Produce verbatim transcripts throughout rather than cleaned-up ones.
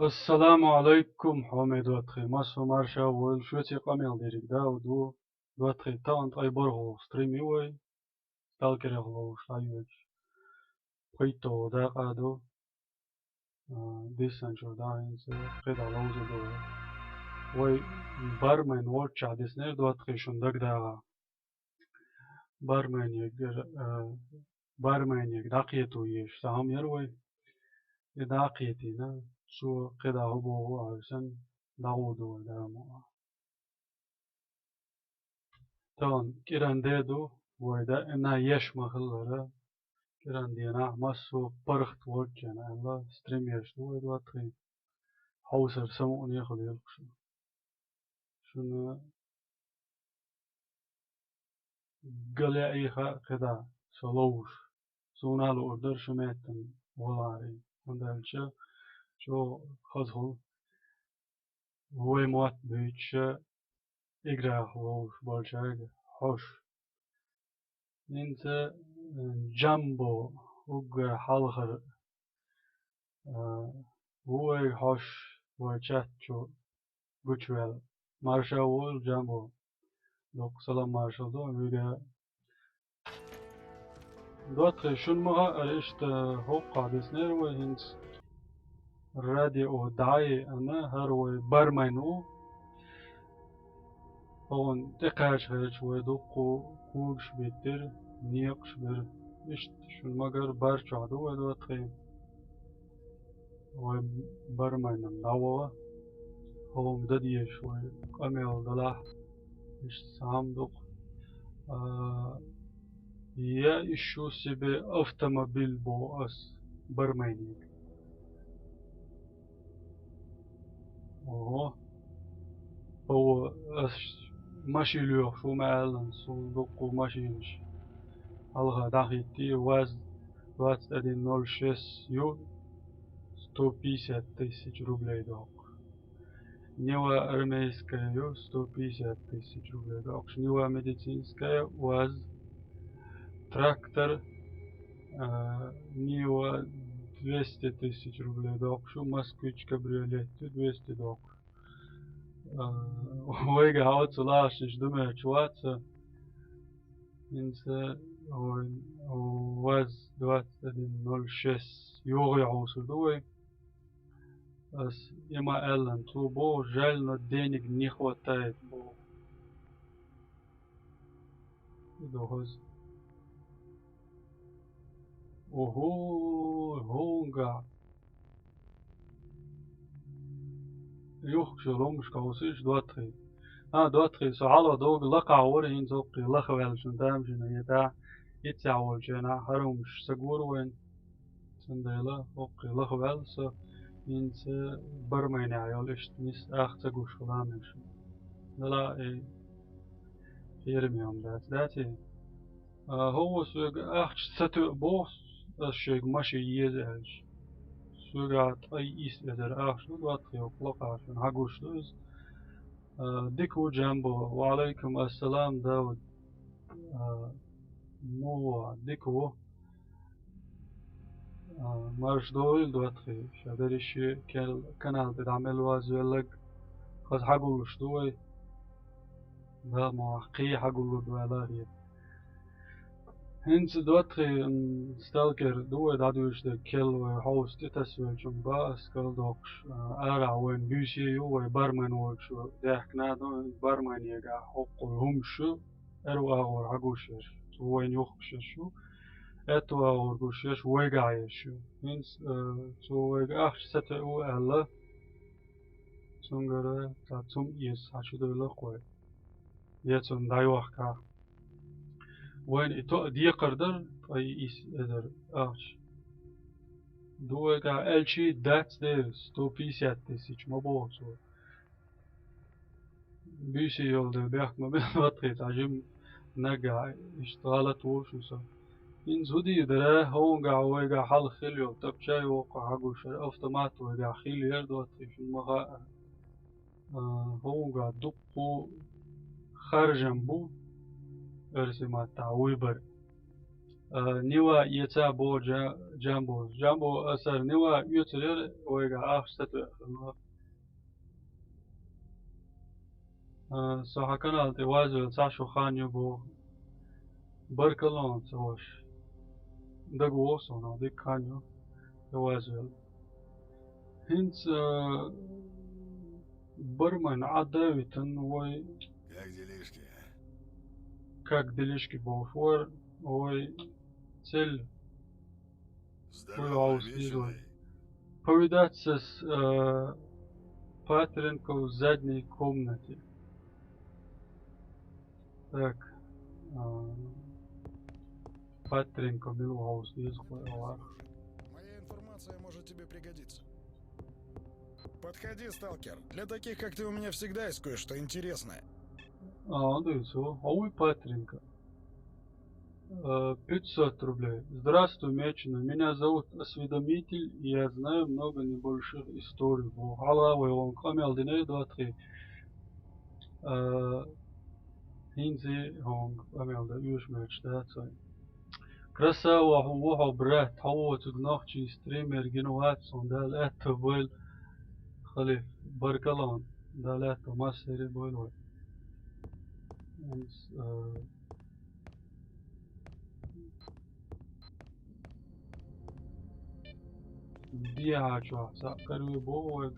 Ассаламу алайкум, хьоме доттагӀий, массо марша войла, шуьца къамел дерг Дауд ву. ДоттагӀий, тахан ткъе бархӀ стрим ю вай, сталкерех ловш дӀайоьдуш. ПхийттогӀа дакъа ду, а, диссанчура дӀа хӀинца кхидӀа ловза ду вай. Вай бармен волччахь диснера, доттагӀий, шун дагадагӀа. Барменега, э, барменега дӀакхето езаш цхьа хӀама яр вай. И дӀакхетийна, цо кхидӀа хӀу боху Ӏуьйсан дӀагӀо ду вай, Дала мукъ лахь. Тахан кӀиран де ду, вай даима еш ма хиллара. КӀиран денахь массо паргӀат волчченна аьлла, стрим еш ду вай, доттагӀий. Хьовсар самукъане хила елахь шу. Шуна гале Ӏийха кхидӀа со ловш. Суна луурдар шу меттан валаре. ХӀунда аьлча чӀогӀа хаза хул вай мотт буьйцуш, играх ловш болчаьрга хьош. ХӀинца, э, Джамбо, уггар хьалхара, э, ву вайга хьош вай чат чу гучуваьлла. Марша войла, Джамбо. Дуккха салам маршалла ду вайга. ДоттагӀий, шуна ма хаъара, иштта хӀокхахь диснера вай хӀинца. Радио дӀаяхьна, хӀара вай бармен ву. Хьуна тӀекхача хилча вай дуккха когаш биттира, некъаш бира. Иштта шуна ма гарра, бар чохь ду вай, доттагӀий. Вай барменам дӀаваха. ХӀума дан дезаш вай къамел далахь. Иштта цхьа хӀума ду-кх. А, я ищу себе автомобиль боху ас барменега. Ого. Ого, ас машин лоьхуш ву ма аьлла, суна дуккха машинаш хьалха дӀахӀиттий, ВАЗ двадцать один ноль шесть ю, сто пятьдесят тысяч рублей доккхуш. Нива армейская ю, сто пятьдесят тысяч рублей доккхуш. Нива медицинская, ВАЗ, трактор, а, Нива двести тысяч рублей доккхуш, Москвич кабриолет ю, двести доккхуш. А, вайга хьо цу лахашнаш ду моьттуш вац со. ХӀинца, ой, ВАЗ двадцать один ноль шесть йогӀе хьовсур ду вай. Ас и ма аьлла, цо боху, жаль, но денег не хватает боху. И ду хаза. Ого, хӀунгахь. Юхкуш йолу хӀумнаш кховсийша, доттагӀий. А, доттагӀий, со хьалха доггу лакхахь вара, хӀинца хӀокхе лаха ваьлла шун тамашийна, я тӀаьхьа иццехь волчу хенахь хӀара хӀумнаш ца гора вайна. Цундела хӀокхе лаха ваьлла со, хӀинца барменехь йолу иштта нис ах ца гуш хила мега шуна. Дала и кхераме хӀума дац, дац и? А, хӀо ву соьга ахча ца тоьа боху, ас шайга машин еза аьлча. Соьга ткъе исс эзар ахча ду, доттагӀий, хӀокху лакхахь шуна хьагуш ду иза. А, дика ву, Джамбо. Ва алайкум ассалам, Дауд. А, муха дика ву. А, марша догӀийла, доттагӀий, ша дерриш а кел-, канал тӀе дӀа мел вазвелларг, хаза хьагуллуш ду вай. Да, ма кхин хьагуллур ду аьлла а хета. ХӀинца, доттагӀий, м, сталкер ду вай дӀадуьйцуш дерг, кел вай хьовса тӀетасвеллачунна бан ас карладоккхуш, а, арахь вайн буьйса ю, вай бармен волчо даьхкина а ду, барменегахь хӀоккхул хӀумнаш ю, аьрру агӀор хьагуш ерш, цо вайна юхкуш ерш ю, аьтту агӀор гуш ерш вайгахь ерш ю. ХӀинца, э, цо вайга ахча ца тоьа ву аьлла, цуьнгара цхьа цум эца хьан чу девлла кхой. Я цунна дӀайохкахь. Вайна и тоъа декхар дара, ткъе исс эзар ахча. Ду вайгахь аьлчий дац дера, сто пятьдесят тысяч ма боху цо. Буьйса йолу дела бехк ма бина, доттагӀий, цхьа жима наггахь иштта гӀалат ву шу со. ХӀинца хӀун дийр дара, хӀунгахь вайгахь хьалха хилла йолу тапча а йоккха хьагуш яра, автомат вайгахь хилла яра, доттагӀий, шуна ма хаъара. А, хӀунгахь дуккха харжам бу, оьрсийн маттахь выбор. А, Нива эца бо Джа-, Джамбо. Джамбо, а, сар Нива юцерер ойга ахста то. А, со хьа канал тӀе вазвел цхьа шо хан ю бо. Баркалла хьона, ца ваш. ДагавоагӀа сона, дика хан ю. ТӀе вазвел. ХӀинца, а, бармен Ӏадавитан вай. Как делишки, а? Как делишки, бо, вай, вай цель. Здорово, вежливый. Повидаться с, э, Петренко в задней комнате. Так. А, Петренко, мила вежливый, вай. Моя информация может тебе пригодиться. Подходи, сталкер. Для таких, как ты, у меня всегда есть кое-что интересное. А, он дает всего. А вы Петренко. Э, пятьсот рублей. Здравствуй, Мечина. Меня зовут Осведомитель, и я знаю много небольших историй. Бо, гьалавай, он къамел динай датхи. Э, хинзи он къамел да юш меч да цой. Красава, хьо, хьо, брат, хьо, цуг нахчи стример гин вац, он дал это был халиф. Баркалла, дал это масери был. Э, Диачо, са каруй бо вай.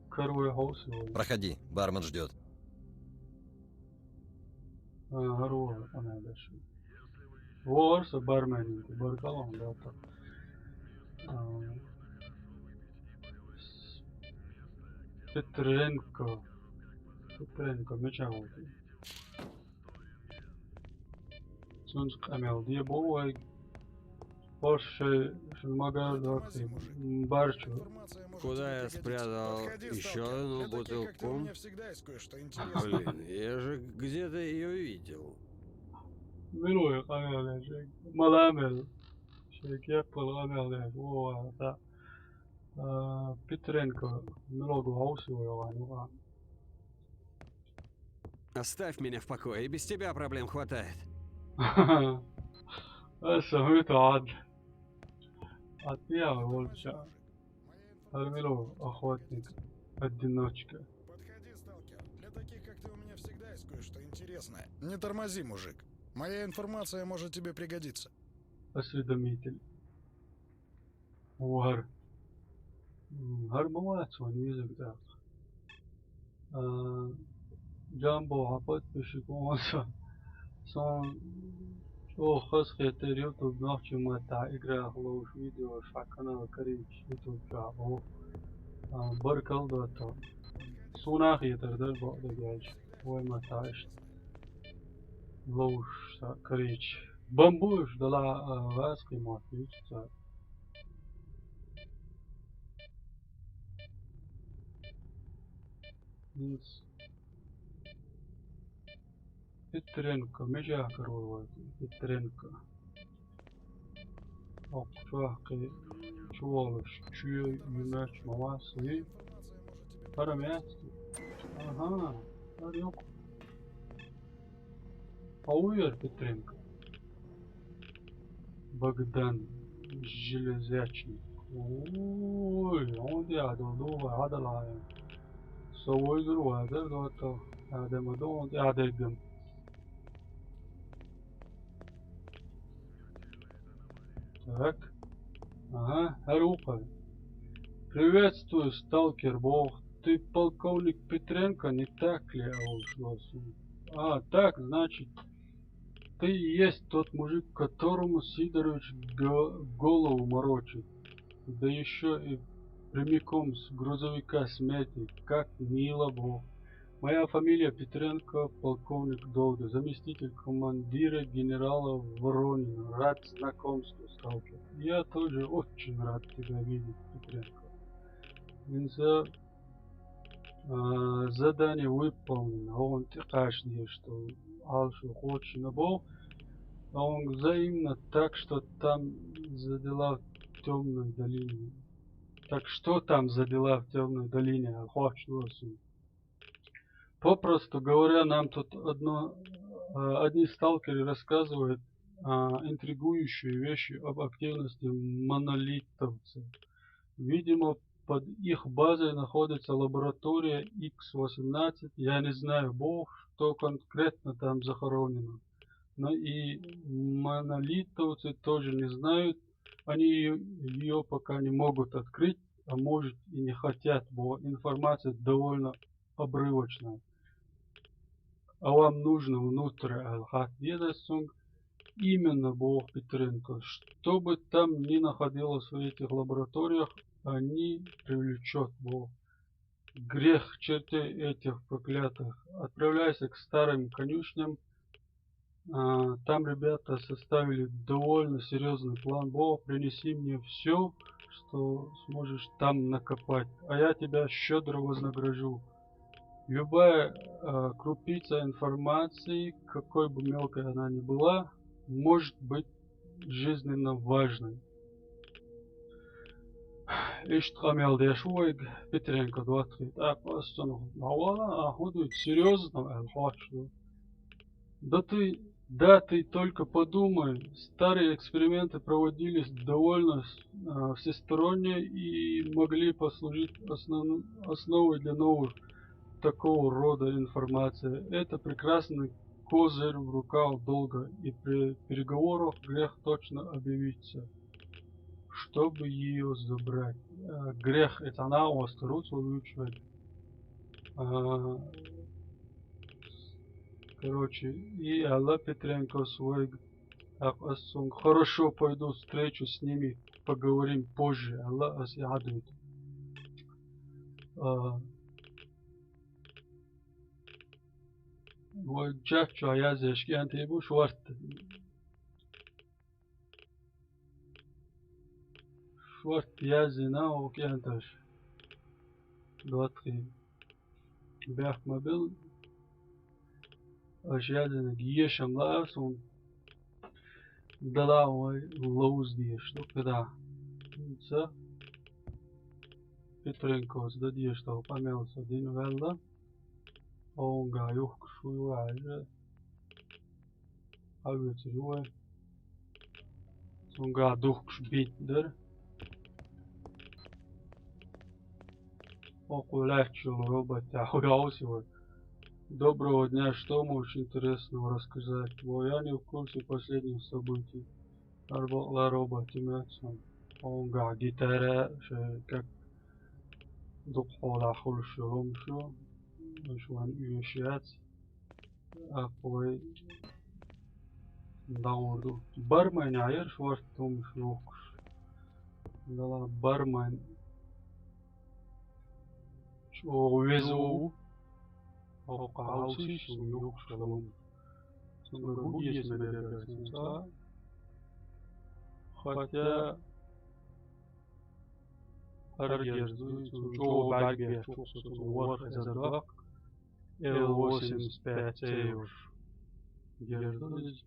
Каруй хьо сой. Проходи, бармен ждёт. А, гьар вай, ана даш. Вор са бармен, баркалла, да, так. А, Петренко. Петренко, меча вай. Цунца къамел де бо вай. Хош шоай, шун магар дохи. Барчу. Куда я спрятал ещё одну бутылку? Блин, я же где-то её видел. Милуй къамел де шоай. Маламел. Шоай кеппал къамел де. О, да. А, Петренко. Милуй гу хьо сой, вай, ну, а. Оставь меня в покое, и без тебя проблем хватает. Аса хӀуьта Ӏад. А ты, а, волча. Армило, охотник, одиночка. Подходи, сталкер. Для таких, как ты, у меня всегда есть кое-что интересное. Не тормози, мужик. Моя информация может тебе пригодиться. Осведомитель. Вар. М, гьар ма вац ван визаг дакъа. А, Джамбо, хьа подписчик ван со. Сон чӀоагӀа хазахетар YouTube нохчийн маттахь играх ловш видеош хьа канал карийча YouTube чохь боху. А, баркалла до тхо. Суна а хетар дара бакъдерг аьлча. Вай маттахь иштта ловш са карийча. Бамбуш дала, а, вац кхин мотт вуьйцу цара. ХӀинца Петренко, мичахь карор вай? Петренко. Оккху чохь кхин чуволуш, чоь юьмач ма вац вий? ХӀара ма яц? Ага, хӀара ю-кх. Хьо вуй хӀара Петренко? Богдан Железячник. Ой, хьуна тӀехь долу дугӀу хьадала хьайна. Со вуйзур вазар доттагӀа. Адам а ду хьуна тӀехь деггам. Так. Ага, хӀара ву-кх. Приветствую, сталкер, боху. Ты полковник Петренко, не так ли? А, так, значит, ты и есть тот мужик, которому Сидорович го-, голову морочит. Да ещё и прямиком с грузовика смерти. Как мило, боху. Моя фамилия Петренко, полковник долга, заместитель командира генерала Воронина. Рад знакомству, сталкер. Я тоже очень рад тебя видеть, Петренко. Инса, а, задание выполнено. Он тӀекхача дезаш долу Ӏалашо кхочушна боху. Он взаимно так, что там за дела в тёмной долине. Так что там за дела в тёмной долине? Кхочушдо ас. Попросту говоря, нам тут одно, э, одни сталкеры рассказывают, а, интригующие вещи об активности монолитовцев. Видимо, под их базой находится лаборатория икс восемнадцать. Я не знаю, бог, что конкретно там захоронено. Но и монолитовцы тоже не знают. Они ее пока не могут открыть, а может и не хотят, бо информация довольно обрывочная. А вам нужно внутрь, аьле хаттар дала цунга, именно бо Петренко, что бы там ни находилось в этих лабораториях, они привлечет бо грех чертей этих проклятых. Отправляйся к старым конюшням. А, там ребята составили довольно серьезный план. Бо, принеси мне все, что сможешь там накопать, а я тебя щедро вознагражу. Любая а, крупица информации, какой бы мелкой она ни была, может быть жизненно важной. Иштта къамел деш ву вайга Петренко доттагӀий. ТӀаккха ас цунах дӀавала, а хӀун дуьйцу, серьёзно аьлла хьош ду. Да ты, да ты только подумай, старые эксперименты проводились довольно а, всесторонне и могли послужить основ- основой для новых такого рода информации. Это прекрасный козырь в руках долга, и при переговорах грех точно объявится. Чтобы ее забрать. Э, грех, это она у вас руцу вычвет. А, короче, и Алла Петренко свой, а, а, сунг, хорошо, пойду встречу с ними, поговорим позже. Алла ас яхьадуйт. А, вай чат чу язъеш кӀентий бу шорта. Шорта язйина оха кӀенташ. ДоттагӀий. Бехк ма билла. Аша язйинарг ешам лаьа суна. Дала вай ловза дезаш ду кхидӀа. ХӀинца Петренкос дан дезаш долу къамел со дина ваьлла. Онгахь юхкуш вуй вай хьажа. Хьавоьцур ю вай. Цуьнгахь духкуш битта дара. Оха лаьтташ йолу роботехь хӀу йовсий вай. Доброго дня, что можешь интересного рассказать? Вай, я не в курсе последних событий. Хьара бакъ лара робот ю моьтту суна. Онгахь гитара, шайн как дукха хьолахь хуьлуш йолу хӀумаш ю. Аша вайна оьшуш яц. ТӀаккха вай дӀагӀур ду. Бармен яхьара шорта хӀумаш йохкуш. Дала бармен. ЧӀогӀа веза ву. ХӀокху хьовсийша суна юхкуш хилла хӀума. Цуьнга хӀун эца мегар дара цуьнца. Хотя хӀара герз ду, цунна чӀогӀа бӀаьрг бетташ ву со, цунна ворхӀ эзар доккху. Эл восемьдесят пять цӀе йолуш герз ду иза.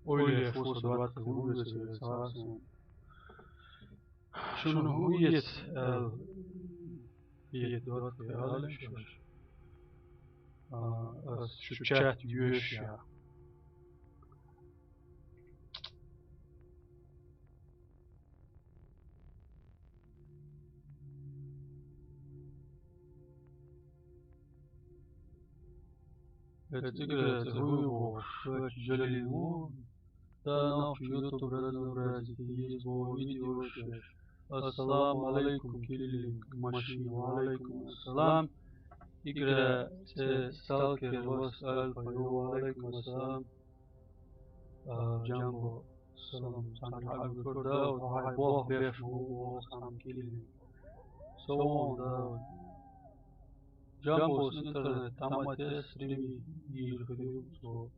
Ойла еш ву со, двадцать хӀун весет ца суна. Шуна хӀун эца аьлла, хета доттагӀий, алалаш аша. А, ас шу чат йоьшу яхь. Эцигара цӀе хӀун ю бохуш, шоьца жалил ву. Дан нохчийн YouTube разнообразие есть, бо видеош еш. Ассаламу алайкум, Киллинг машина, ва алайкум ассалам. Игра цӀе Сталкер Лост Альфа ю, ва алайкум ассалам. А, Джамбо, салам, цхьаьна хьан вуьгур да, хьайн болх беш ма ву, оха цхьаьна Киллинг. Со вон да. Джамбос интернет тӀе ма тесса, стрим йийр хир ю цо.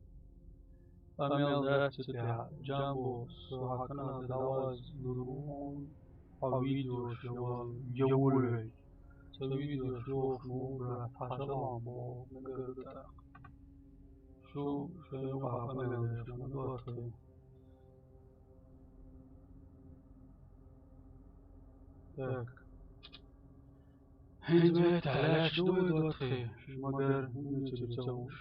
Къамел дац цу тӀехь, Джамбо, со хьан канал тӀе дӀаваза лур ву хьуна, хьо видеош я вал, я вуьллий. Цо видеош йохуш ма ву, брат, хьан салам боху мегар ду тӀаккха. Шу шоу къахьа мел деш ма дохий. Так. ХӀинца ма тӀалаьш ду вай дохий, ши ма бер, хӀунда ца вуш.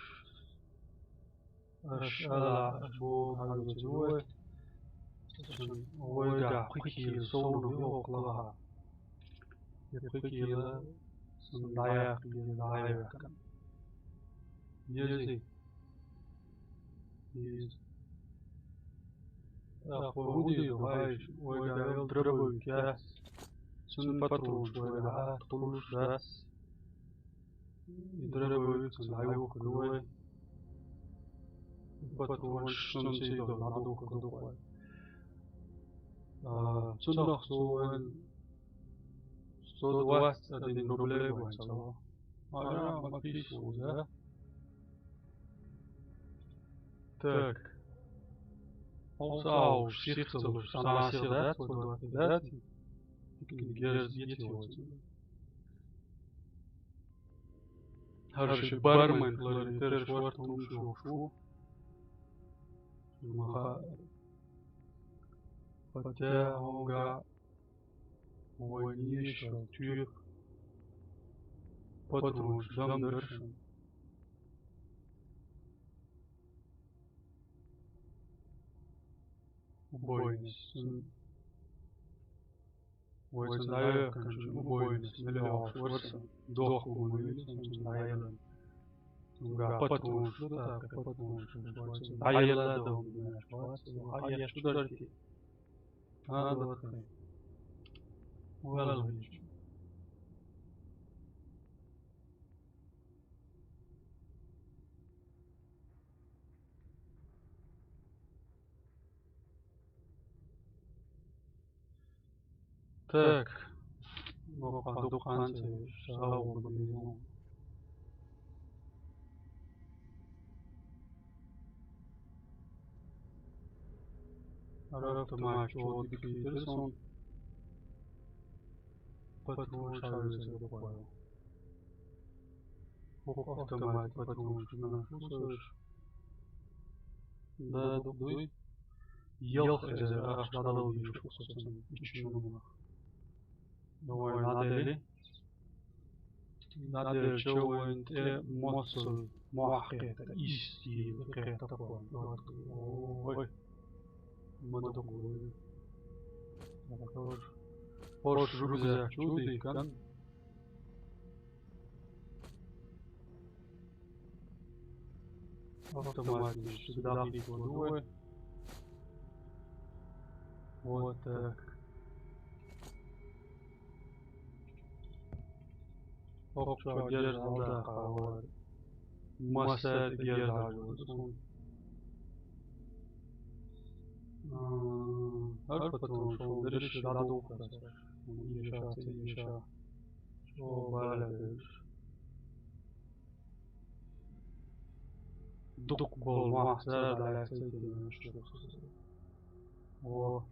Аш ала, аш бо хьалвечи вай. Вайга пхи кила совнагӀа йохкалаха. Е пхи кила сан дӀаяккха, е дӀаяьккха. Ези. Ези. ТӀаккха вай хӀу дийр, хьайш, вайга йол дробовик яц. Цун патронаш вайга а тхулуш дац. И дробовик цун дӀайохкалу вай. Патронаш шун сийдо дӀадохкалу вай. А, цунах со вайн сто двадцать один рублей вайн сало. Ара, ма пису, да? Так. Олсау, шихцалуш, санасир дац, вот, вот, да? Герз ити вот. Хьарши бармен ларин терш вар тумшу шу. Маха. Хотя онга войнишал тюх. Патронаш дам дершан. Убойность. Вай цун дӀаяккханчун убойность мел йоагӀаш вар сан. Дохку ма вили сан цун дӀаялан. Цунга патронаш ду, тӀаккха патронаш вай цун дӀаяла доху меш вац, вай хьаеш ду дарти. Надо вот хай. Валгинчу. Так. Боккха дукха ханца сагӀа гӀурба деза. Ара автомат чу дика хетар сон. Патрон шавлиса дукхой. Хох автомат патрон шуна фусаш. Да, дуй. Ялх эзар ахча дӀадала везаш ву со цунна ичча номах. Давай, надели. Надели, чо вайн тӀе моцал мохь кхетта, истий кхетта кхон. Ой. Ма дукха вай. Хош, хош рюкзак чу дийкан. Автоматически дахи кладу. Вот так. Ох, чё, держал, да, хавар. Масса держал, вот он. А, а потом шёл дальше, да, духу. Еша, еша. Чё, баля, дальше. Дукха болу мах цара дӀалаьцна тӀе. О.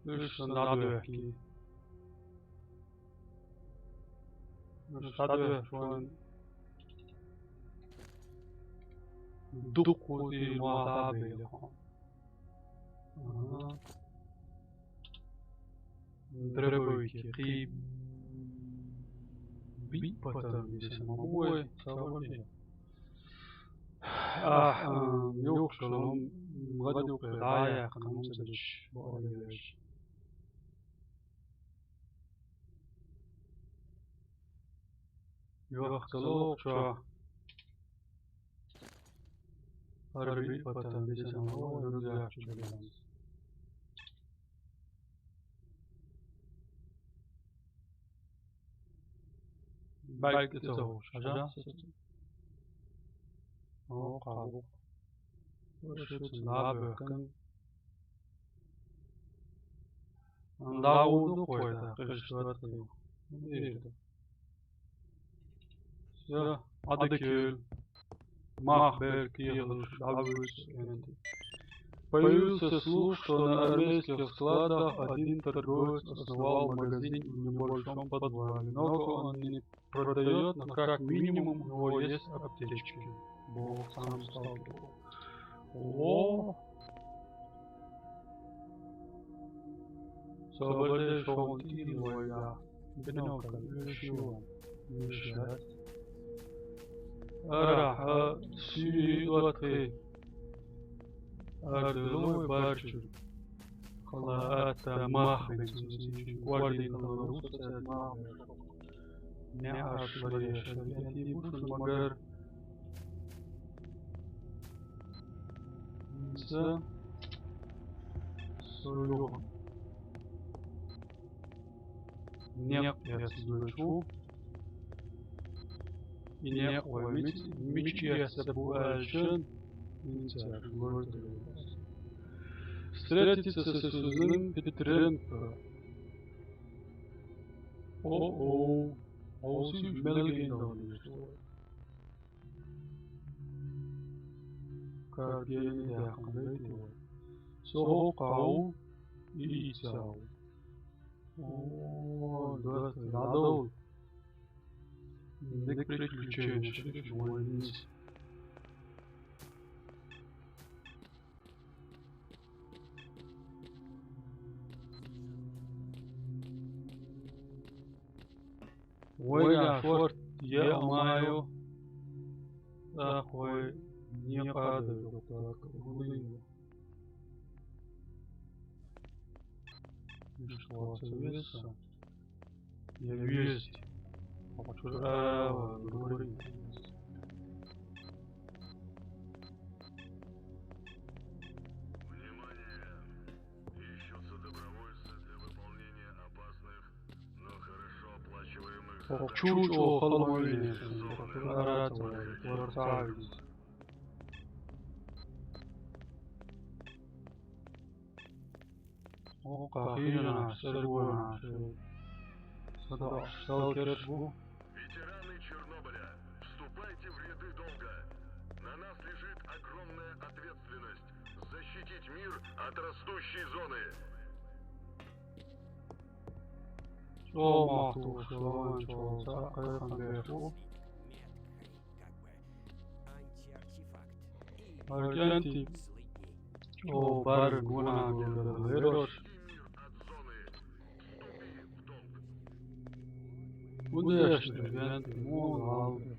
Уьш сан дӀадоьхкий. Уьш дӀадоьхкий вайн. Дукха ву тӀе мах а бели хьо. Ага. Дробовики кхий биъ патарн бисина ма бу вай, ца варий. Ахь, а, юххе шолгӀа, гӀадюккхе дӀа а яьккхина, хӀума ца дича, бакъ а деш. Йохка лохчо. ХӀара биъ патарн бисина ма бу вай, рюкзак чу диллина. Байк тӀе ца хӀуш, хьажа? О, кхаба. Шуьца набехкан. Ан дӀа а ву ду кхойта, кхишта ватхий. Вижда. Всё, Ӏадика йойла. Мах бер кехалуш, дӀавуьйцу кӀентий. Появился слух, что на армейских складах один торговец основал магазин в небольшом подвале. Много он не продает, но как минимум у него есть аптечки. Бог сам сталкивал. О! Соболей шёл и война. Бинокль, ещё. Ещё. Ара, а, сюри дуатхи. Ардылой барчу. Хала ата мах бен сюри. Гвардии хала русса мах бен. Не ашлар яшар. Яти бушун магар. Инса. Союхан. Нек ясбучу. И нек ой мич, мич ясбу алчын. Инса. Встретиться со Сюзаном Петренко. О-о. Олси мелген долмиш. Кагени дяхандайти. Сохо кау и ицау. О, да, надо. Дек приключения, что ты говоришь? Ойга шорт, я маю. Такой не падает, вот так. Ишла цивиса. Я весть. Вчера говорит. Внимание! Ищутся добровольцы для выполнения опасных, но хорошо оплачиваемых заданий. Чучу холмовине. Оратор, варсавис. О, кахина, сергуна, сада, сталкер бу. Ветераны Чернобыля, вступайте в ряды долга. На нас лежит огромная ответственность защитить мир от растущей зоны. О, махту, шалаван, чалса, кайхан беху. Аргентин. О, бар гуна гуна лерош. Будеш аргентин, мол алды.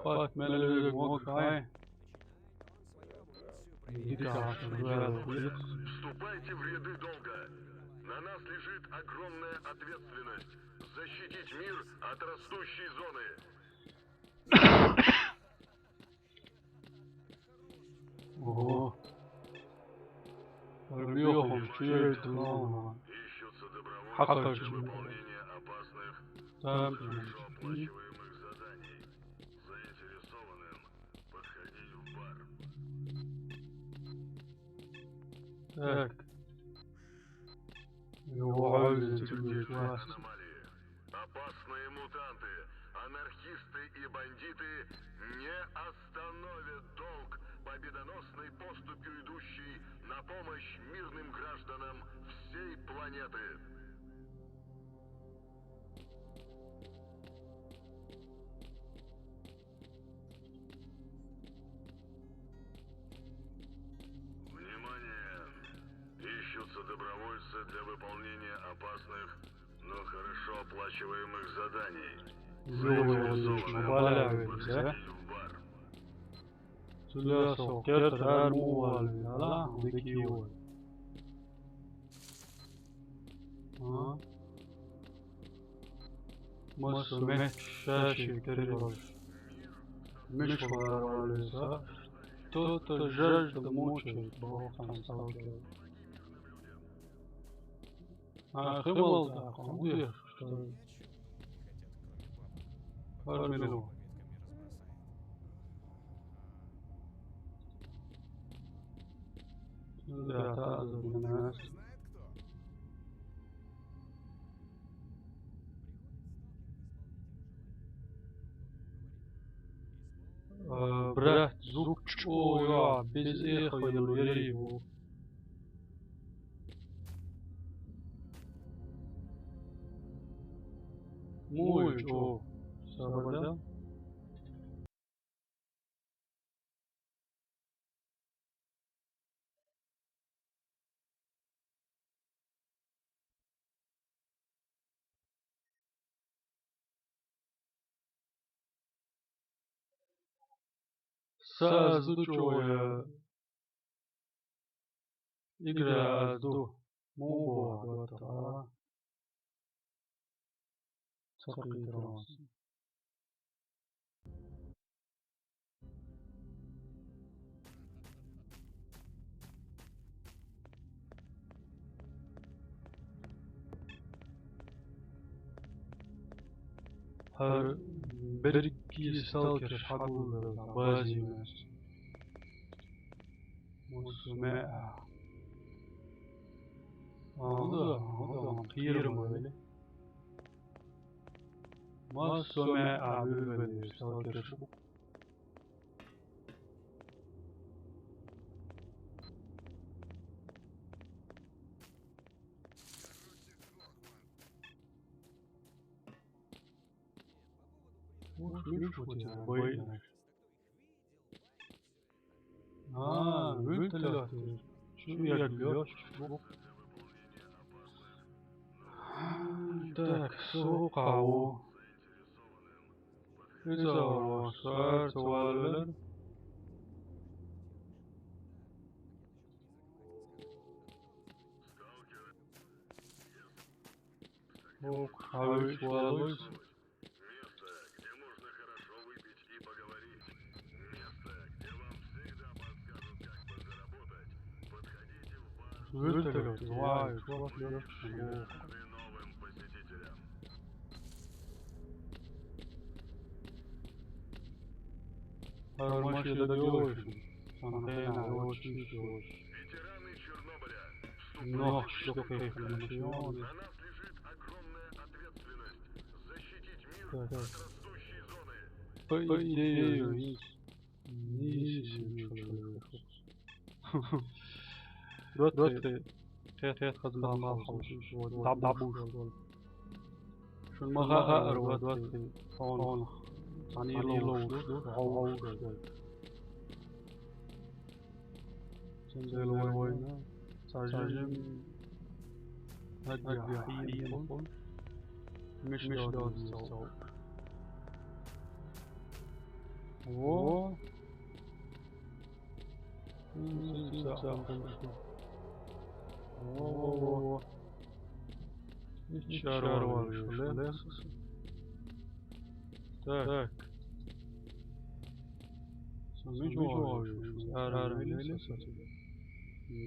Пак мелевек мол кай. Иди кашин, жаль. Вступайте в ряды долга. На нас лежит огромная ответственность защитить мир от растущей зоны. Ого. Армиёхом чует главного. Хакачи. Там. Заинтересованным подходить в бар. Так. Его. Опасные мутанты, анархисты и бандиты не остановят долг, победоносной поступью идущий на помощь мирным гражданам всей планеты. Внимание! Ищутся добровольцы для выполнения опасных, но хорошо оплачиваемых заданий. Заинтересованные подходить в бар. Цулясов, кертер, мувал, ала, декиой. А? Массу меч шаши перевалш. Меч варвалиса. Кто-то жажда мучает, Бог там сталкивает. А, хымал да, кому я, что ли? Пару минут. Да, да, да, да. Э, Брат, звук чӀоагӀа, безе хьо ялу ярий бу. Муй чӀоагӀа. Сабарда. Са аз ду чӀоагӀа. Игра аз ду. Муй бу, вот, а. Цакъи транс. Гьар бирги сталкер хьагулда базимас. Мусуме. Ага, ага, пирма вели. Мусуме абивели сталкер шу. Ух, видишь, вот я боюсь. А, вертолёт. Чё я лётчик? Так, сокъа о. Иза о, сар, саваллар. Ок, хавиш валуш. Вертолёт, вай, чувак, лётчик. Гьар машина да гёвешин. Сан хена, очень, очень. Нох, что ты, конечно. Так, так. По идее, не, не, не, Ротты, хет, хет хазмал хавш, вот, дабуш. Шун мага ар, вот, ротты, он, они лоуш, хавш. Сенделой война, сажем, агя, хиен, миш дон, миш дон. Во. Во, во, во. Ичи арван шуле. Так. Сами жуавиш, арван шуле.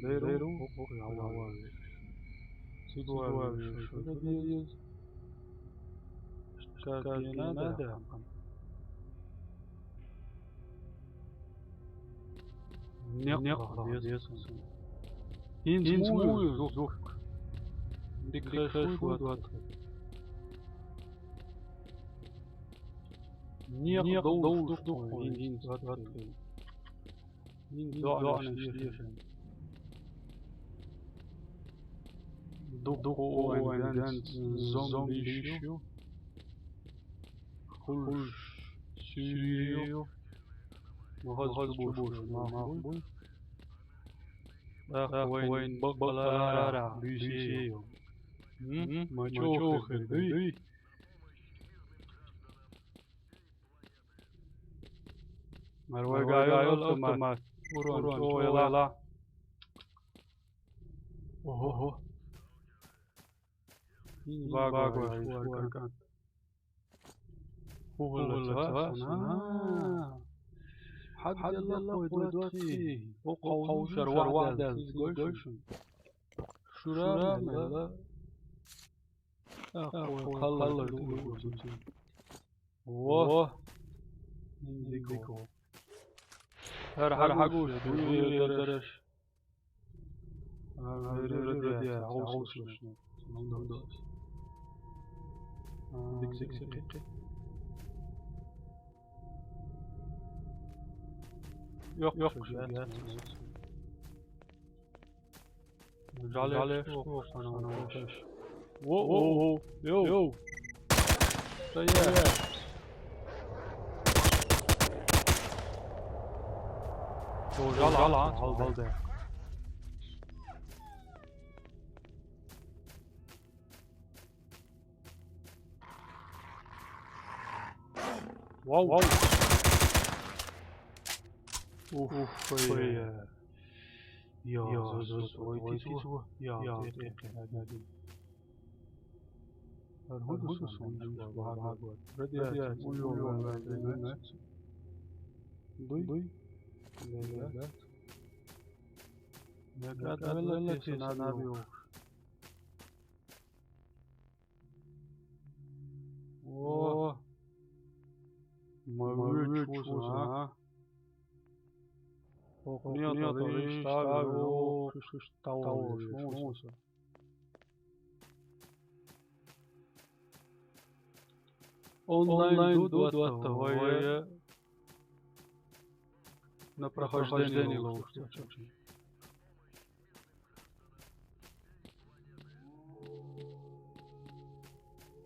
Деру, хо, хо, явавиш. Сигуавиш, шуле. Как не надо. Некъ, некъ, лес. Инзмуй, зук. Дикхешуй, дуат. Некъ, доуш, дух, инз, дуат. Инз, дуат, инз. Дух, дух, о, ганц, зомби ещё. Хуш, сюрю. Махаз чубуш, махбуй. Ах, вайн бакалара, бюсею. М? Мачохи, дый. Марвайгайо автомат. Урон, урон, чояла. Ого. Ин багва, багва, шуаркан. Хугулла цава, сана. Хаддалла хой дуатхи. О, хавшар ваъда, гойшун. Шура, мела. Ахой, халла, халла. Во. Индико. Гьар гьагуш, дуй дараш. А, вери радиация, агъусушна. Дик, дик, дик. Йоккха, йоккха, яц, яц. Жаль, жаль, что, что она уходит. Воу, воу, воу, йоу. Стоять. Йоу, жаль, жаль, а, жаль, да. Вау. Вау. Уф, уф, ой. Йо, йо, зо, зо, зо, ой, ти цу. Йо, йо, ти, ти, ти, ти. Аргуду су, су, су, су. Радиация, уйо, радиация. Дуй? Дуй? Да, да. Я как, я как, я как, я как, я как. О. Мавры чувствуется, а? Ох, нет, нет, нет, ставлю, ох, что ж, того, что ж. Онлайн дуй, дуй, дуй, дуй. На прохождение лучше.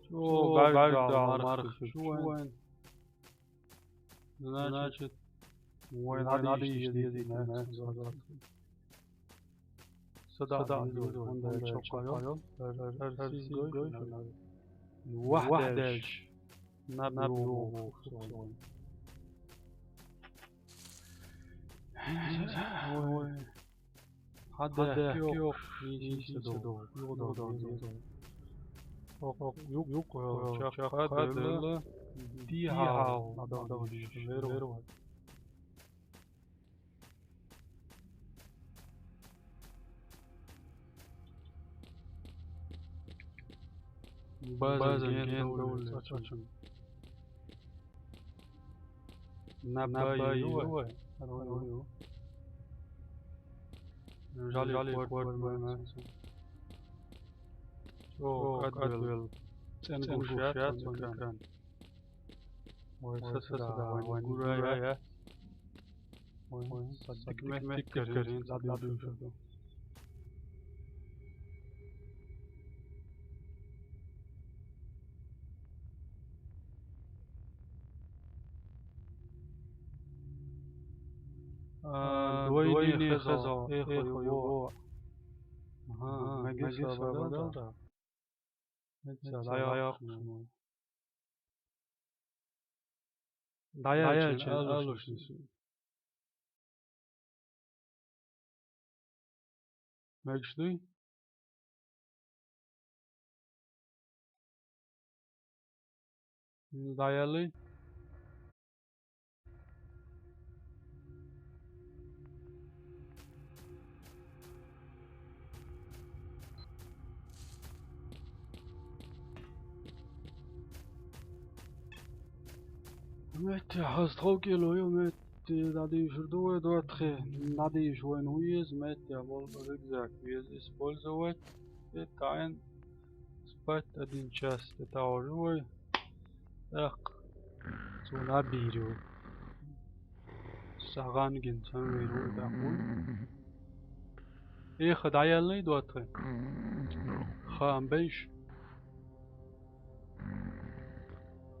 Чё, гайда, марх, чё? Значит, ой, надо ещё ездить, ездить, да, сюда. Сюда, сюда, он дальше, он дальше. Вахдаш. Наб, наб, наб. Ой. Хадда, хадда, кёк, кёк, нисиса дов, югдов, югдов. Ок, ок, юг, юг, э, чак, чак, хадда, хадда, дихал, адам, адам, диш, веру. База, база, ген, ген, довле, довле, сачын. Набайы, набайы, юэ. Юэ. Жаль, жаль, кварт, кварт, кварт, кварт. О, о, кадвел. Кадвел. Ценгушат, ценгушат, ценгушат. Ой, са, са, са, да, вань, вань, гурая. Гурая. Ой, ой, садик, садик мэ, мэ, тик, тик, карин, карин, садик, садик, садик. А, двойный хазал, эхо, эхо, его. Ага, магис абадал да. Магис абадал да. Даячин, даячин, алушин. Мэгшдуй? Даялы? Мэтти, хас тхо кило, ё, мэтти, дады шурдуэ дуатхе, дады шуэн уез, мэтти, а бол рюкзак, уез использовать, и тайн спать один час, это уже, ой. Эх, цуна бирю. Саган гин сан виру да хуй. Эх, даялы дуатхе. Хам бейш.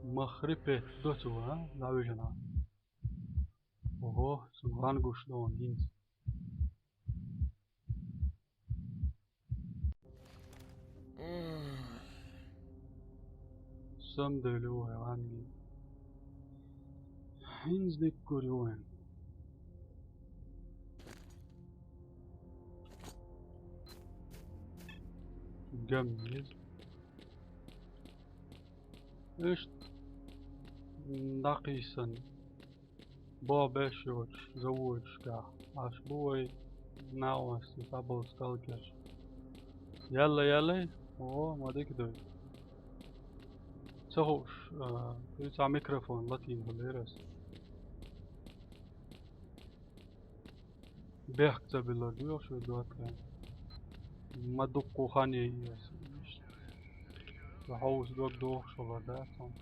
Махрипе доту, а? Лавижана. Ого, сумхан гуш дон гинз. Сам дөлү англи. Хинз дик көрү. Гамниз. Эш дакисан. Бо бешоч, заводчка. Аш буй на ос, табл сталкер. Ялла, ялла. О, мадик дой. Сахуш, а, ты са микрофон латин валерас. Бехк забилар дуй, ошо дуатка. Мадук кухане иес. Хаус дуак дуак шолар да, сон.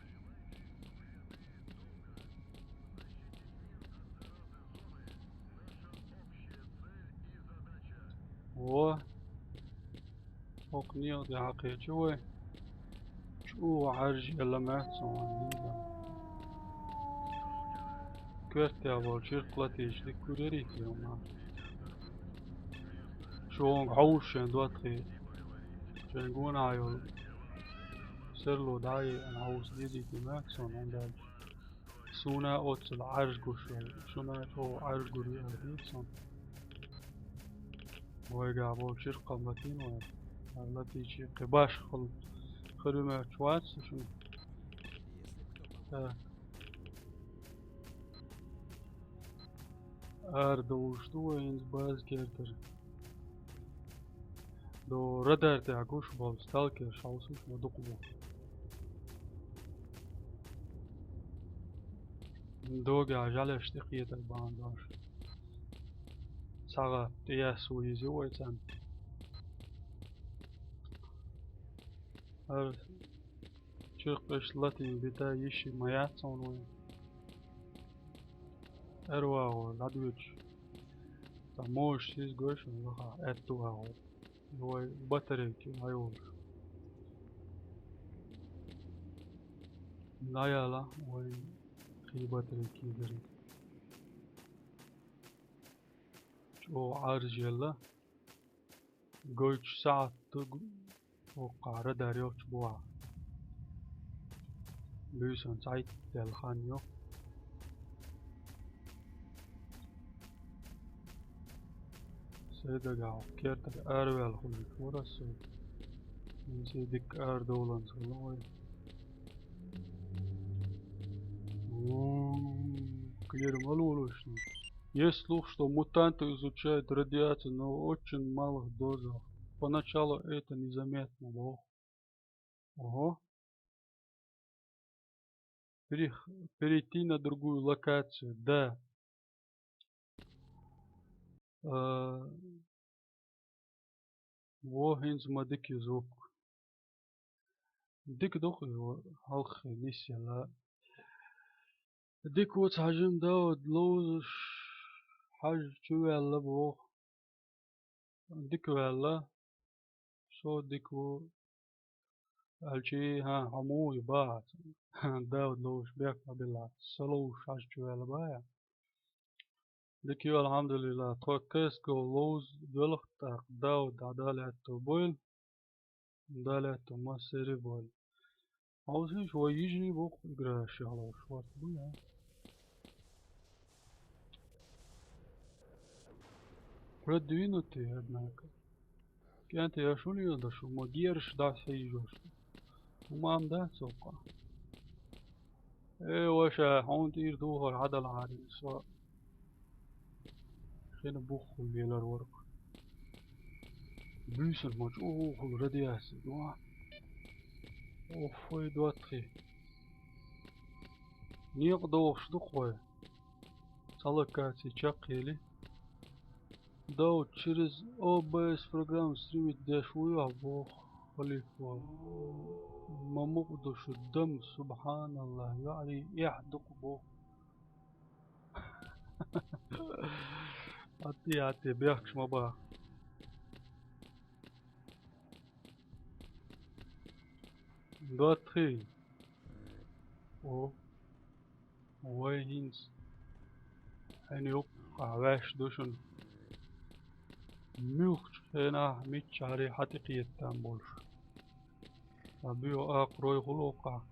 Во. ХӀокху некъа тӀе хьакхечи вай. ЧӀогӀа Ӏаьржа елла маьццан вайн хӀинца. Коьртехь болу чиркх латийча дика гур ярий те хӀума? Шуна хьовсуш шен доттагӀий. Шайн гонахь йолу серло дӀа а еана хьовса дезийти маьццан, хӀунда аьлча суна а оццул Ӏаьржа гуш вара. Шуна а чӀогӀа Ӏаьржа гур яра дийца суна. Вайгахь болу чиркх а латийна вай. Ара латийча кхин башхалла хир ю моьттуш вац шуна. Так. Ара довлуш ду вай хӀинца база кертара. До радар тӀехь гуш болу сталкерш хьовсуш ма дукха бу. Догахь жӀаьлеш тӀекхетар бахьана долуш. Схьа гӀатта тӀеясса ву иза вай царна. ХӀара чиркхаш латийна бита йиш ма яц хьуна вайн. Ара вагӀо, дӀадоьдуш. Сан можаш сиз гой шуна лахахь аьтту вагӀо. Вай батарейки ма йолуш. ДӀаяла вай кхин батарейки дерг. ЧӀогӀа Ӏаьржа елла. Гойтуш сахьт ду, воккхахь радар йолчу бохьа. Буьйсанна цхьайтта даьлла хан ю. Сайн дагахь хӀокху кертара араваьлла хуьлуш вара ас. ХӀинца дикка арадовланца хилла вай. Ву, кхера ма лолуш ду. Есть слух, что мутанты изучают радиацию, но очень малых дозах. Поначалу это незаметно, боху. Ого. Перех-, перейти на другую локацию, да. Э, Во, хӀинца ма дика ю звук. Дика ду-кх иза, хьалххе нисъелла. Дика ву цхьа жима Дауд ловзуш, хьажа чуваьлла боху. Дика ваьлла. Со дика ву. Аьлчи, хӀан, хьо муха ю баха? Дауд ловзуш бехк ма билла. Со ловзуш хьажа чуваьлла баха? Дика ю, алхьамдулиллахӀ, тхо кест гов ловза доьлху, тӀаккха Дауд дӀа Дала аьтто бойла. Дала аьтто массаре бойла. Хьовсийша, вай йижарий бу-кх играш яхлуш, варт бу я. Продвинутый, однако. КӀентий, аш хӀун леладо шу, ма гераш дӀасахьийжош? ХӀума ма дац хӀокху. Э, ваша, хьуна тӀера духар хьадалахьара, со хина буххула лелар вара-кх. Буьйсанна ма чӀогӀа радиаци ду. Оффой, доттагӀий. Некъа дохуш ду-кх вай. Цхьа локаци чекхъели. Дауд, через О Б С программу стримить деш вуй ахь, боху халифа. Ма мукъа ду шу дам, субханаллахӀ, йоӀарий эхь ду-кх боху. Атте, атте, бехкаш ма баха. ДоттагӀий. О. Вай хӀинца хьайна юккъахь ваьш ду шуна. Муьлххачу хенахь миччахьара хьатӀекхетта там болуш. Ткъа боьха акхарой хуьлу хӀокхахь.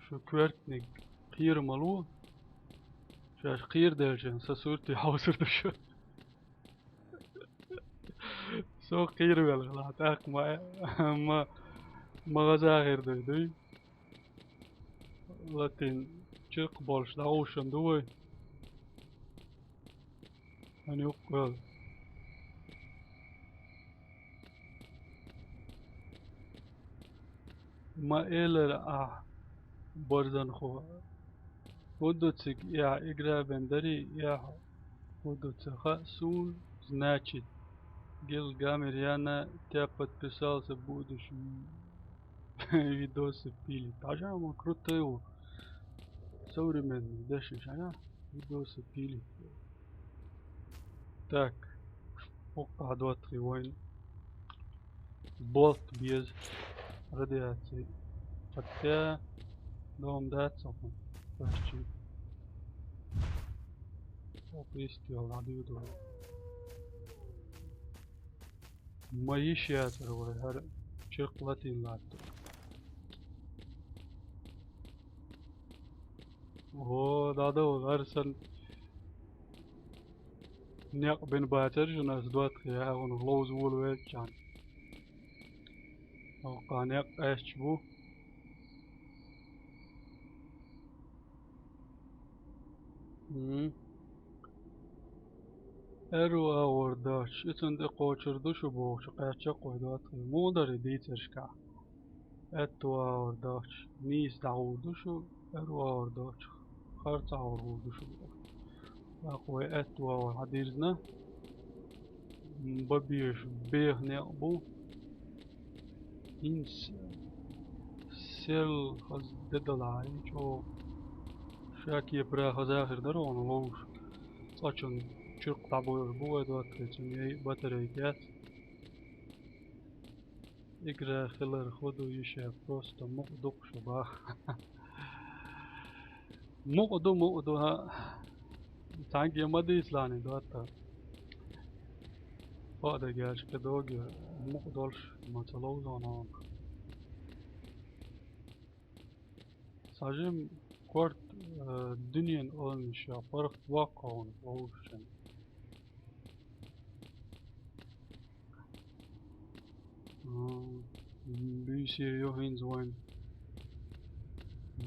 Шу коьртаниг кхера ма ло. Шаьш кхераделча, сан сурте хьовсур ду шу. Со кхеравелла, тӀаккха ма, ма, ма гӀаза хир ду, дуй? Латин чиркх болуш дӀагӀуш ду вай? Хьан юккъа вел? Ма элира ахь, борзанхо. ХӀун ду цига, ахь игра бен дарий, ахь хӀун ду ца хаьа суна, значит, Гилгамер Яна, тя подписался, будешь видосы пилить. Хьажа ма крутой ву. Современный дешнаш, хьажа, видосы пилить. Так, Уккха доттагӀий вайна. Болт беза. Радиаци. Хотя дом дац цхьаккха. Почти. О, пристрел, надо его. Ма йиш яцар вай, хӀара чиркх латийна латтар. О, дадо, хӀара санна некъ бина бацар шуна, ас доттагӀий, хьуна ловза волавелча. Уккха некъ къаьсташ бу. М. Аьрру агӀор доцуш, и цунна тӀекхочур ду шу бохучу кхаьчча кхой доттагӀий. Муха дара и дийцаршкахь? Аьтту агӀор доцуш, нийса дӀагӀур ду шу, аьрру агӀор доцуш, харц агӀор гӀур ду шу бохуш. ТӀаккха вай аьтту агӀор хьадирзина. М, бан безаш беха некъ бу. ХӀинца серла хаза де далахь, чӀогӀа ша кепара хаза хир дара хьуна ловзуш. Цкъачунна чиркх дӀабоьлхуш бу вай доттагӀий, цунна яй батарейка яц. Игра хилар хӀун ду йиш яц, просто мукъа ду-кх шу бах. Мукъа ду, мукъа ду, хӀаъ. Цхьаьнгге ма дийцалахь, доттагӀий. Хаа дагахь кхин догий, мукъа долуш ма ца ловзо нах. Цхьа жима корта, э, дуьненан олуш йолу паргӀат воккху хьуна вовшашна. М, буьйсера ю хӀинца вайн.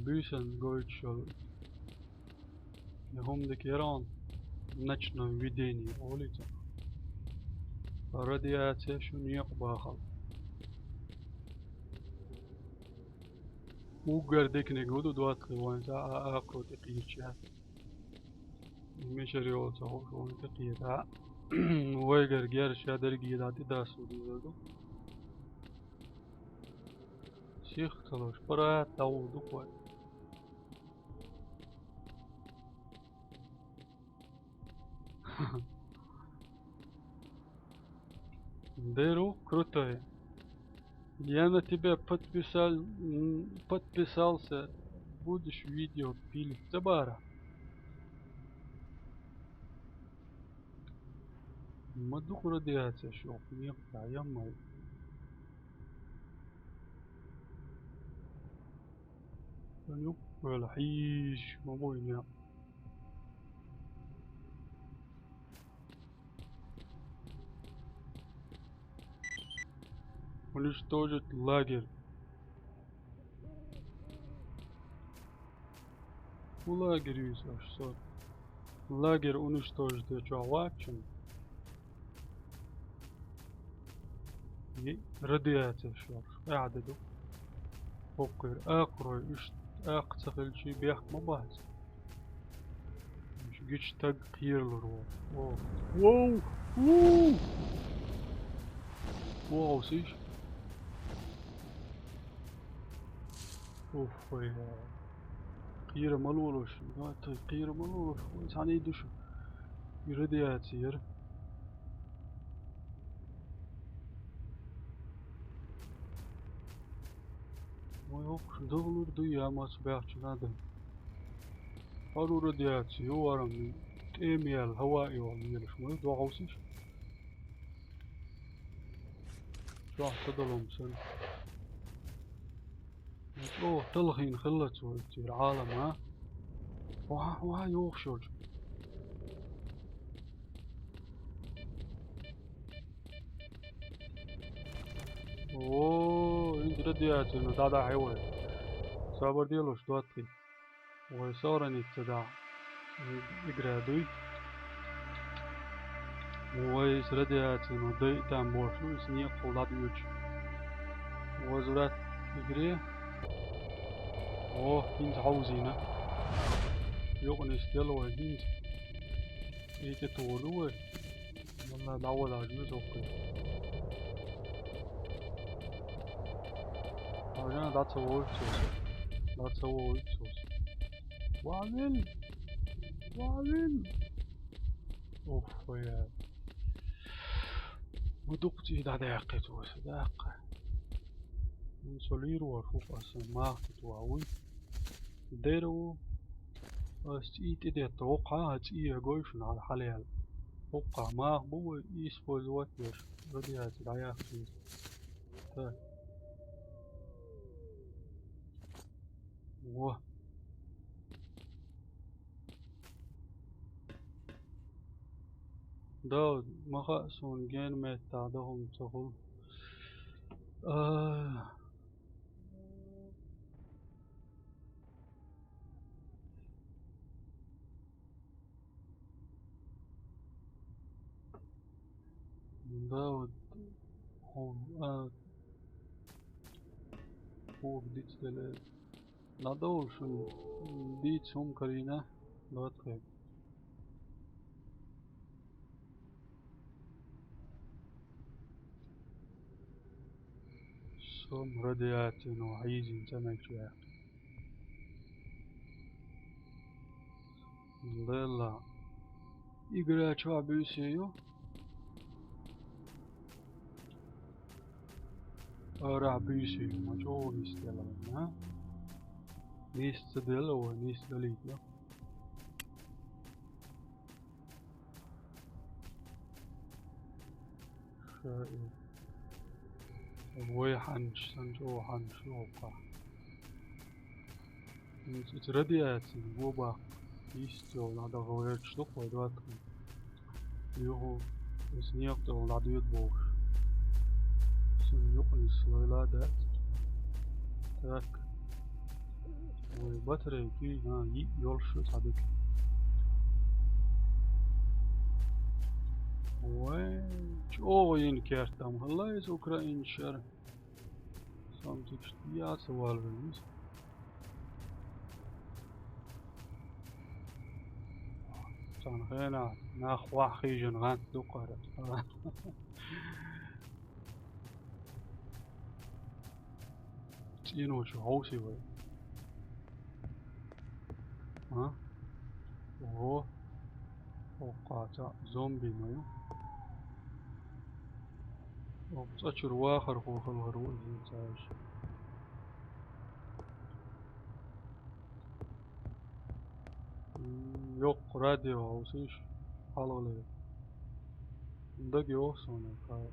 Буьйсанна гойтуш йолу. Я хӀума дика яра хьуна, ночное видение олу иза. Радиаци шуна некъ бахал. Уггар диканиг хӀун ду, доттагӀий, вайн, сан а, а, акхарна тӀекхийча яц. Мичара йолу ца хууш, вайн тӀекхета. Вайгара герз ша дерриге дӀа тӀедасса дезар ду. Сих ца луш, паргӀат дӀагӀур ду-кх вай. Деру крутой. Я на тебя подписал-, м, подписался. Будешь видео пилить. Ца бара. Ма ду-кх радиаци шух, некъ дӀаяммай. Сан юккъехула хьийзаш ма буй некъ. Уничтожить лагерь. ХӀун лагерь ю иза аша со? Лагерь уничтожить дечохь вац шуна. Е-, радиаци шух, къаьхьа де ду. ХӀокхуьра акхарой, уьш акха ца хилчий бехк ма бац. Уьш гича стаг кхералур ву. О. Воу! Вуу! Вовсиш? Уф, вай. Кхера ма лолуш, дай кхера ма лолуш, вай, цхьаьний ду шу. И радиаци яра. Вай, хӀокхуш догӀлур ду, я маца баьхча надо. ХӀара радиаци ю, варам, тӀемаяьлла, хӀаваъ йолу лелаш, вай, догӀовсиш. Чохь ца долу хӀума санна. ЧӀогӀа талхийна хиллалц вай цуьра Ӏалам, а? Ваха, ваха, йохуш йолчу. О, хӀинца радиацина дӀадахьи вай. Собар делуш доттагӀий. Вай сохраниться дахь. Игра дуй. Вай, иза радиацина дай там бохуш ду, иза некъахула дӀадоьдуш. Возврат к игре. О, хӀинца хьовзийна. Юкъа нисделла вай хӀинца. И тӀе тухур ду вай. Валла, дӀавалажа веза хӀокхуьнга. Хьажа, дӀа ца вовлуьйту цо. ДӀа ца вовлуьйту цо. Вавил! Вавил! Уф, я. Ма дукха цӀий дӀадаьккхи цо, аса даьккха. М, со лийр вар хӀу аса мах тӀе тоха вуй. Дера ву. Ас цӀий тӀедетта воккха, а цӀий гой шуна хьал-, хьалъяьлла. Воккха мах бу вай, использовать деш, радиаци дӀаяьккхи. Так. Во. Да, ма хаьа суна, гена меттахь дан хӀума ца хуьлу. А. Да, вот. Хьо-, а, хӀума дицделла. ДӀадовла шуна дийца хӀума карийна, лоцкъе. Сом радиацино хьийзина ца мегаш ваьккхи. Лелла. Игра чохь буьйса ю? Арахь буьйса ю, ма чӀогӀа нисделла вайна, а? Нис ца делла вай, нис далийта. Ша и. Вай хьанча санна чӀогӀа хьанча ю хӀокхахь. М, цу радиацин го баккха. Йист йолу нах даха гӀерташ ду-кх вай доттагӀий. Юху, иза некъа тӀехула дӀадоьду бохуш. Цунна юкъа нисса лайла а дац. Так. Вай батарейки, а, йиъ йолуш ю цхьа дика. Вай, чӀогӀа йина керт ам хилла иза украинчара. Сан тикаш дӀа а ца валавелла иза. Цхьана хенахь нах ваха хиъна гӀант ду-кх хӀара. ЦӀенош хьовсий вай? А? Ого. Оккха цхьа зомби ма ю. Оккха цӀа чуьра вахархо хилла хир ву иза цхьаьш. М, йоккха радио хьовсийша, хьалхале. Дага йогӀу суна, кхай.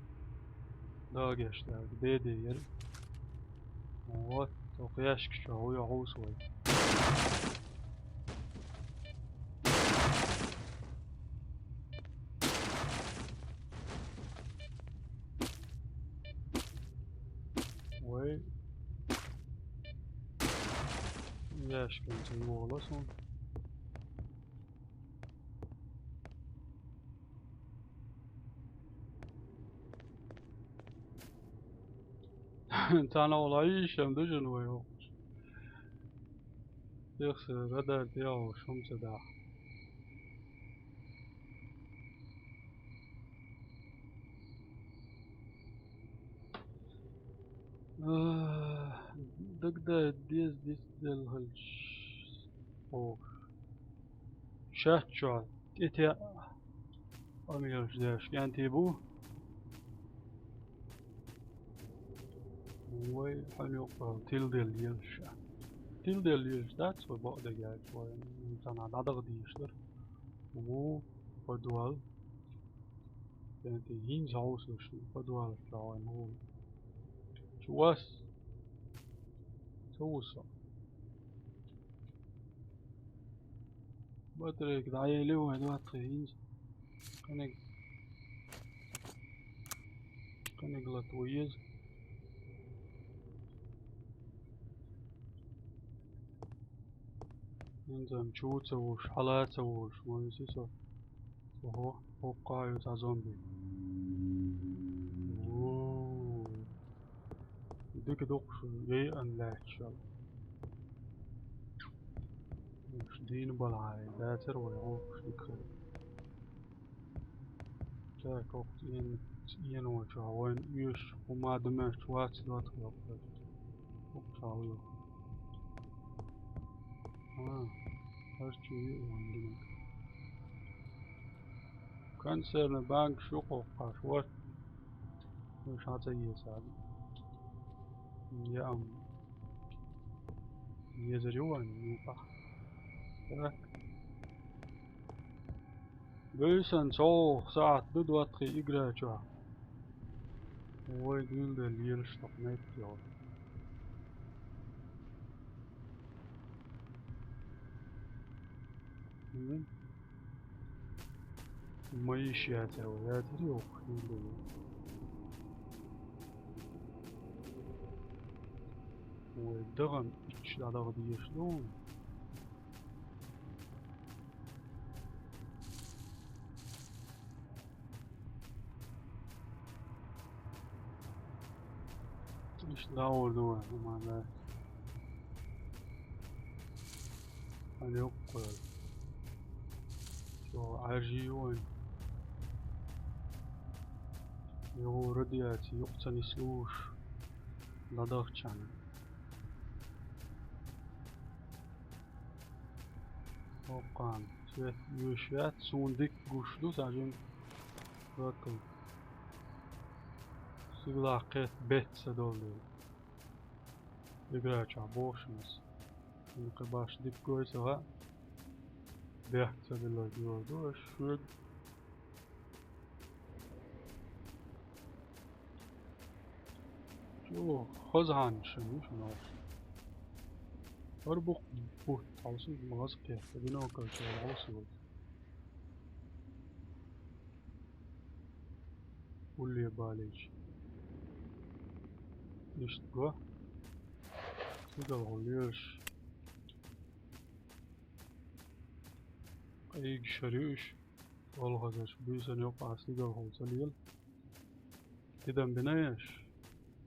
Дагешлаг, Д Д яра. Вот, окху яьшка чохь вуй хьовса вай. Вай. Яьшканца йолу суна. Цхьана олу йиш ам ду жин вай хӀокхуш. Тихса радар тӀе а хӀума ца даха. А, дагадайта деза дицделла хилча. Оха. Шаьш чохь тӀетеа къамелаш деш кӀентий бу. Вай, хьан юкъа тиладелла елаш ша. Тиладелла елаш дац вай бакъдерг аьлча, вай цхьана дӀадаха дезаш дара. Ву, подвал. КӀентий хӀинца хьовсалаш подвалаш чохь вайн ву. Чу вас? Ца ву со. Батарейка дӀаели вай, доттагӀий, хӀинца. Кхиниг-, кхиниг лата ву еза. ХӀинца ам чу ца вуш, хьала ца вуш, ма виси со. Ого, хӀоккхахь ю цхьа зомби. Ву. Дика дукха шу яйъан лаьтташ йолу. Уьш дийна балахьа, дацара вай гӀуллакхаш дика хир. Так, хӀокху цӀен-, цӀено чохь вайна оьшуш хӀума ду моьттуш вац, доттагӀий, хӀокху. ХӀокху чохь ву. А, хӀара чу ву вайн динарг. Консервный банкаш ю хӀокхахь, вот. Ша ца еза. Я ам. Езар ю вайн, ну, пах. Так. Буьйсан чӀогӀа сахьат ду доттагӀий игра чохь. Вай дуьйладелла лелаш тоху меттиг йолу. Мгм. Ма йиш яцара вай, яцара йохуш хир ду. Вай, дахана ичча дӀадаха дезаш ду. Иштта дӀагӀур ду вай, хӀуманна. Хан йоккхур. Чо Ӏаьржий ю вайн. Йо, радиаци юкъа ца нислуш. ЛадагӀчарна. Оккхана свет оьшуш яц, суна дика гуш ду, сажин. Окей. Стигалахь кхетта бетта ца долу дела. Игра чохь бохуш ас. Хьуна кхин баш дика гой ца хаьа. Бехк ца билла дуьйр ду аш шуьга. Чу, хаза хьанна шуна, шуна. ХӀара бу-, бутт хьалсуьйту ма хаза кхетта, бинокль чохь хьалсуьйту. Улле балийча. Иштта го. Стигала хьула лелаш. Къийгаш хӀара ю уьш. Олхазарш буьйсанна юкъахь стигалхула ца лела. Тидам бина еш?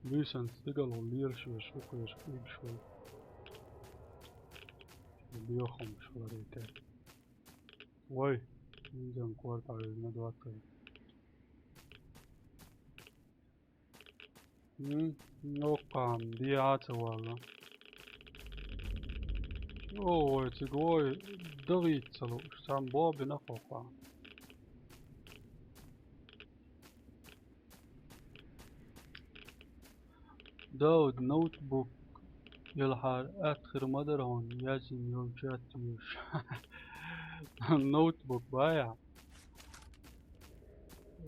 Буьйсанна стигалхула лелаш верш, хӀокхуьерш къийгаш хуьлу. Боьхамаш хиларе тера. Вай, инзан корта хьуьйзина доттагӀий. М, оккхана дехьа а ца валла. Йо, вай, цига вай, дагӀийта ца лууш, цхьана бо бина хӀокхана. Дауд, ноутбук елхьара атта хир ма дара хьуна, яздина йолу чат еш. Ноутбук баьхьа.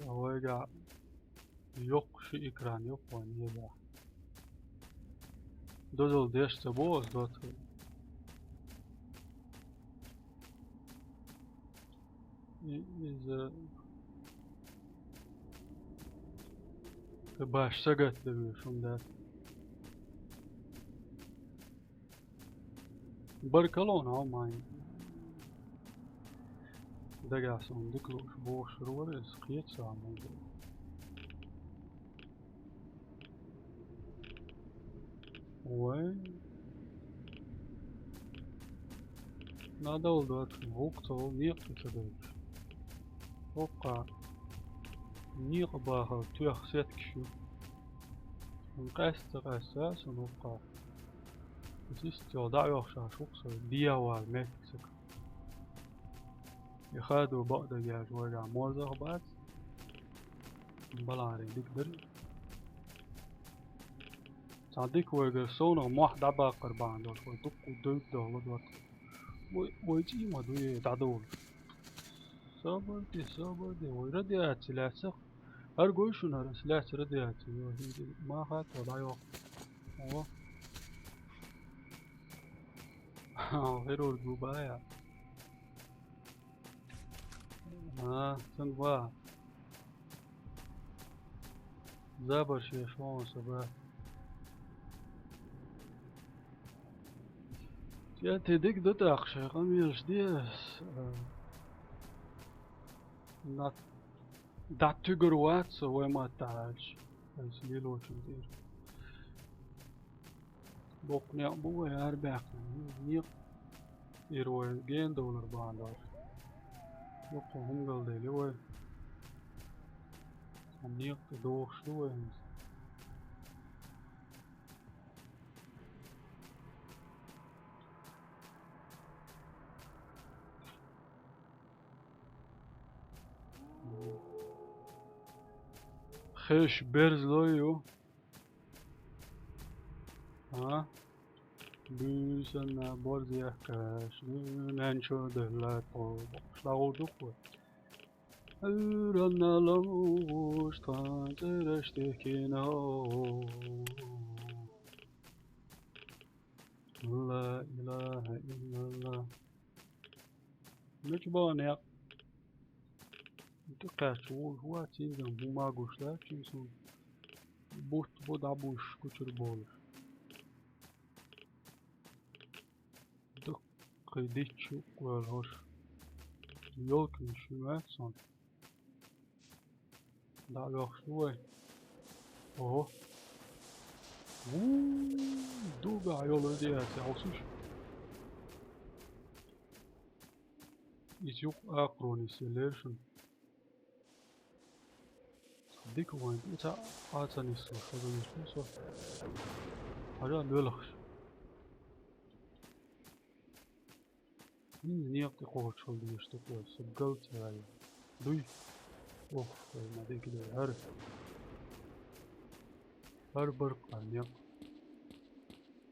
Вайгахь йоккха ши экран ю вайн езахь. Дозалла деш ца бо ас доцург. И-, иза баш сагатдевлла хӀума дац. Баркалла хьуна, хьо майн. Дагахь суна дика лууш бохуш вара иза, кхета со хьан муха. Вай. Надовла доцу, гӀуллакх ца волу некъа тӀе ца девлаш. ХӀоккхахь некъа бахар тоьхна сеткаш ю. Хьуна къаьста ца къаьста, суна хӀоккхахь. Аса иштта йолу дӀа а йохуш Ӏаш ву-кх со, дехьавала меттиг ца. И хадо бакъдерг яьлча вайгахь мозах бац. Баларе дика дара. Цхьа дика вайгара совнах мохь дӀабаккхар бахьана долуш, вай дуккха девдда дохла доцу. Вай, вай чӀий ма дуй, дӀадовлуш. Собар де, собар де, вай радиаци лаьцна. ХӀара гой шуна, хӀара ас лаьцна радиаци, йо, хӀинца ма хатта дӀайоккху. О. Хирург ву бая. А, цунга ва. Забар шеш вон са ба. Я те диг ду тӀаккха шайн къамелаш де. Нат. ДӀа туьгур вац со вай ма таьлча. Ас лелочун тӀера. Боккха некъ бу вай арабаьккхина. Некъ ира вай гена довлар бахьана долуш. Боккха хӀума галдели вай. Сан некъ тӀе дохуш ду вай хӀинца. Кхеш берзлой ю. А? Буьйсанна борз яхкаш, дуьнен чу делла тхо бокъуш дагӀур ду-кх вай. Ӏуьйранна лам угӀуш тхан цӀераш техкина. Ла илаха иллаллах. Мича баха некъ? ТӀекхаьчча вуж вац, цинга хӀума гуш дац, цин сона бутт бу дӀабуьйсуш гучура болуш. Дуккхий дичча юкъ ваьлла хӀорш. Ёлкин ши вац сона. ДӀа а йохуш ду вай. Ого. Ву, дугахь йолу де яц, хьовсуш. Иза юкъа акхаро нисъеллера шуна. Дика вайн, и ца, а ца нисло, хаза нисло со. Хьажа лоьлахаш. ХӀинца некъа тӀе кхочуш хила дезаш ду-кх вай, со галц яьлла. Дуй? Ох, вай, ма дика дай, хӀара. ХӀара бара-кх некъ.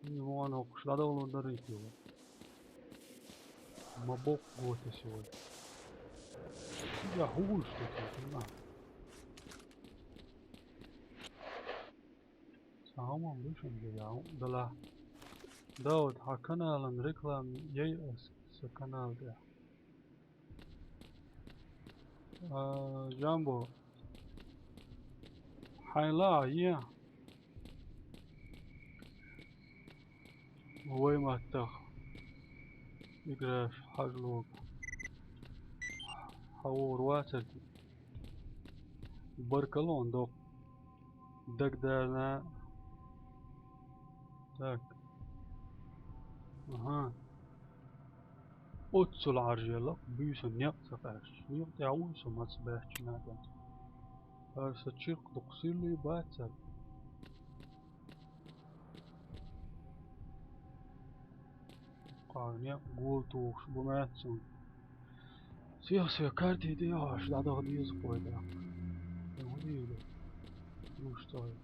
ХӀинца вон хӀокхуш дӀадахалур дара-кх вай. Ма боккха го тесна вай. Цига хӀун гуш ду те, хӀунда? Сан хӀумам ду шуна де, я, далахь. Дауд, хьан каналан реклама яй ас сан канал тӀехь? А, Жамбо, хьайн ла а е? Вай маттах. Играш хьажа лога. Хьан вогӀур вацара те? Баркалла хьуна, доккха. Дагадана. Так. Аха. Оццул Ӏаржъелла буьйса некъ ца къаьсташ. Некъ тӀехь вуй со маца баьчча нагахь. ХӀара сан чиркх дукха сирлий бацара. Кхара некъ гола тухуш бу маьццул. Сех-сех карти тӀе а хьош дӀадаха деза кхой даккха. ХӀун дийр ду? Луш ца хилла.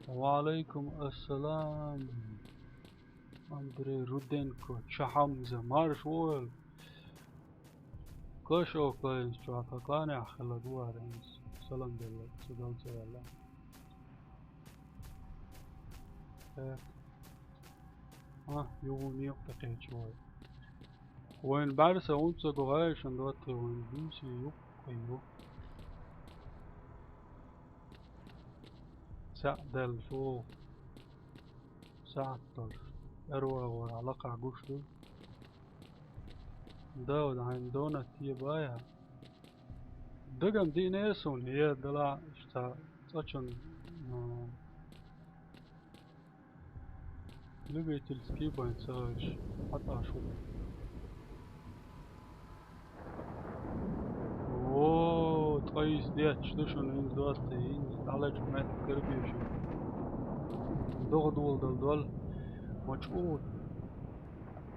Ва Ӏалайкум ассалам. Андрей Руденко, Чахьамза, марша вогӀийла. Клэш оф Клэнс чохь тхан кланехь хилла гуара, салам делла, цу Далла ца ваьлла. Так. А, юха некъа тӀе кхеча вай. Вайн бӀаьрса хӀунда ца го, хӀай шун доттагӀий, вайн буьйсий юккъе ю. Цхьаъ даьлла чӀогӀа сахьт долуш, аьрвагӀорахь лакхахь гуш ду. Дауд, хьайн донат тӀе бая? Дагам диънера суна, е дала иштта цӀа чун, а, любительский байн ца хевшина, хьан тӀе шу. О, ткъа йист детташ ду шуна хӀинца доций, хӀинца дӀалечкъа меттиг карабе шуна. ДогӀа доладала дол, ма чӀогӀа,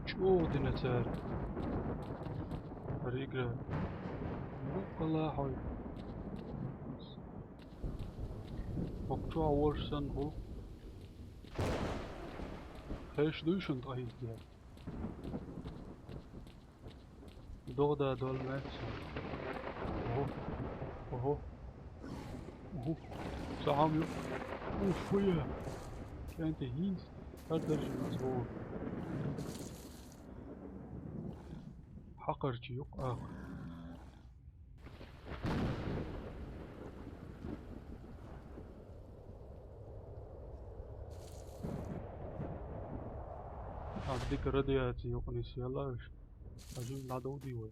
чӀогӀа дина цара. ХӀара игра. Баккъалла хьой. ХӀокху чохь волуш санна гӀуллакх. Хезаш дуй шуна ткъа хӀинца дера? ДогӀа да дол маьццо. Ого. Ого. Угу. Цхьа хьама ю. Уф, фу я. КӀентий хӀинца хӀара даржехь ас боху. Хьакхарчий юкъа аха. Ас дика радиаци юкъа нисъелла уьш. Ас жимма дӀадовдий вай?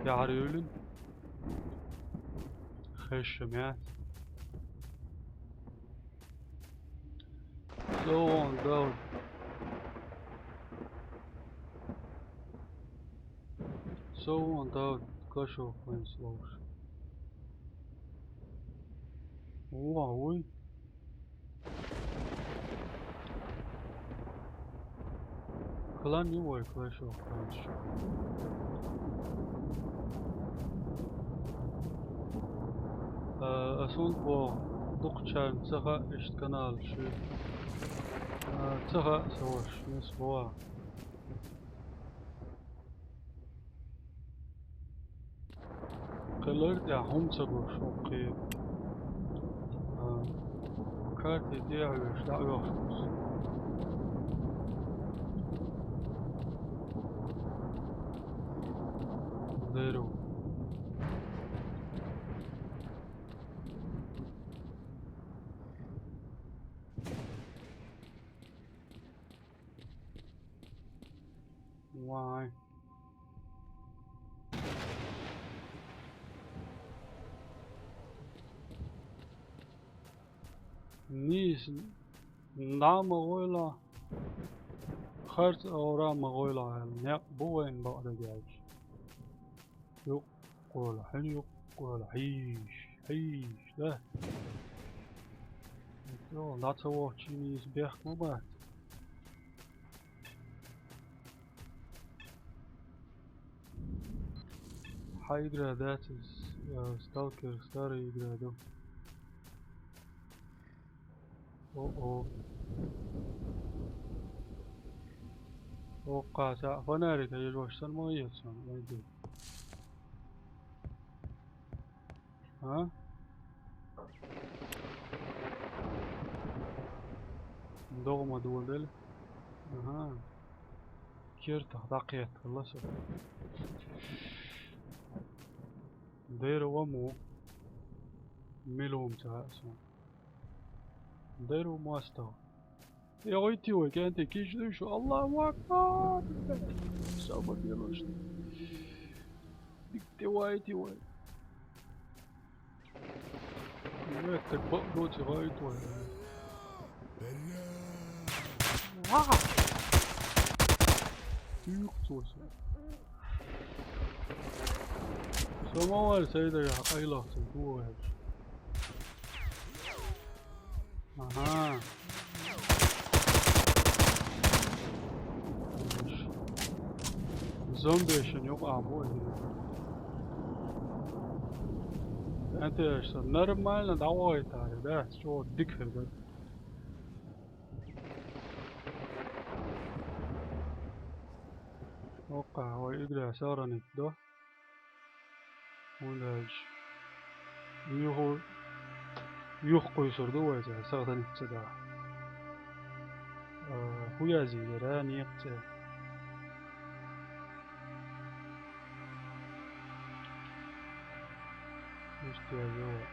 Яхьар юьйлина? Хезаш ма яц. Со вон Дауд. Со вон Дауд, кашо хӀинца ловш. Вон вуй. План ю вай Clash of Clans чу. Э, ас хӀунда боху, дукхачарна ца хаьа иштта каналаш ю. Э, ца хаьа сан ваша, нис боху. Кхин лар тӀехь хӀума ца гуш, хӀокху кхин, а, карте тӀе а хьоьжуш, дӀа а оьхуш ву со. Дера ву. Вай. Нийса дӀа а ма гӀойла, харц а ора а ма гӀойла аьлла, некъ бу вайна бакъдерг аьлча. Юккъе гӀойла, хьуьнан юккъе гӀойла, хьийш, хьийш, да? Йо, дӀа ца вохучу нийса бехк ма бац. Хьан игра дац иза, э, Сталкер старая игра ду. О-о. Оккха цхьа фонарик а езаш санна ма хета суна, айде. А? ДогӀа ма доладелла. Аха. Кертах дӀакхетта хилла со. Дера ва мо. Мила ву ца хаьа суна. Дера ва мостагӀа. ЯгӀуйтий вай, кӀентий, кийча дуй шу. Аллаху акбар! Саба белаш. Дика тӀе вайтий вай. Меттиг бакъ доций гӀайт вай. Ва! Юх цо со. Со ма вара, сайда я, къайлах со, дугӀа ваьлча. Аха. Зомбешан юкъа бу и. КӀентий, со нормально дӀавахийтар, да, чӀогӀа дика хир дара. Оккха, вай игра сохранить до. ХӀунда аьлча юха, юха кхуьйсур ду вай цара, сагӀа ца ниццадахь. А, хӀун язйийра, некъа цӀе? Иштта язйо вай.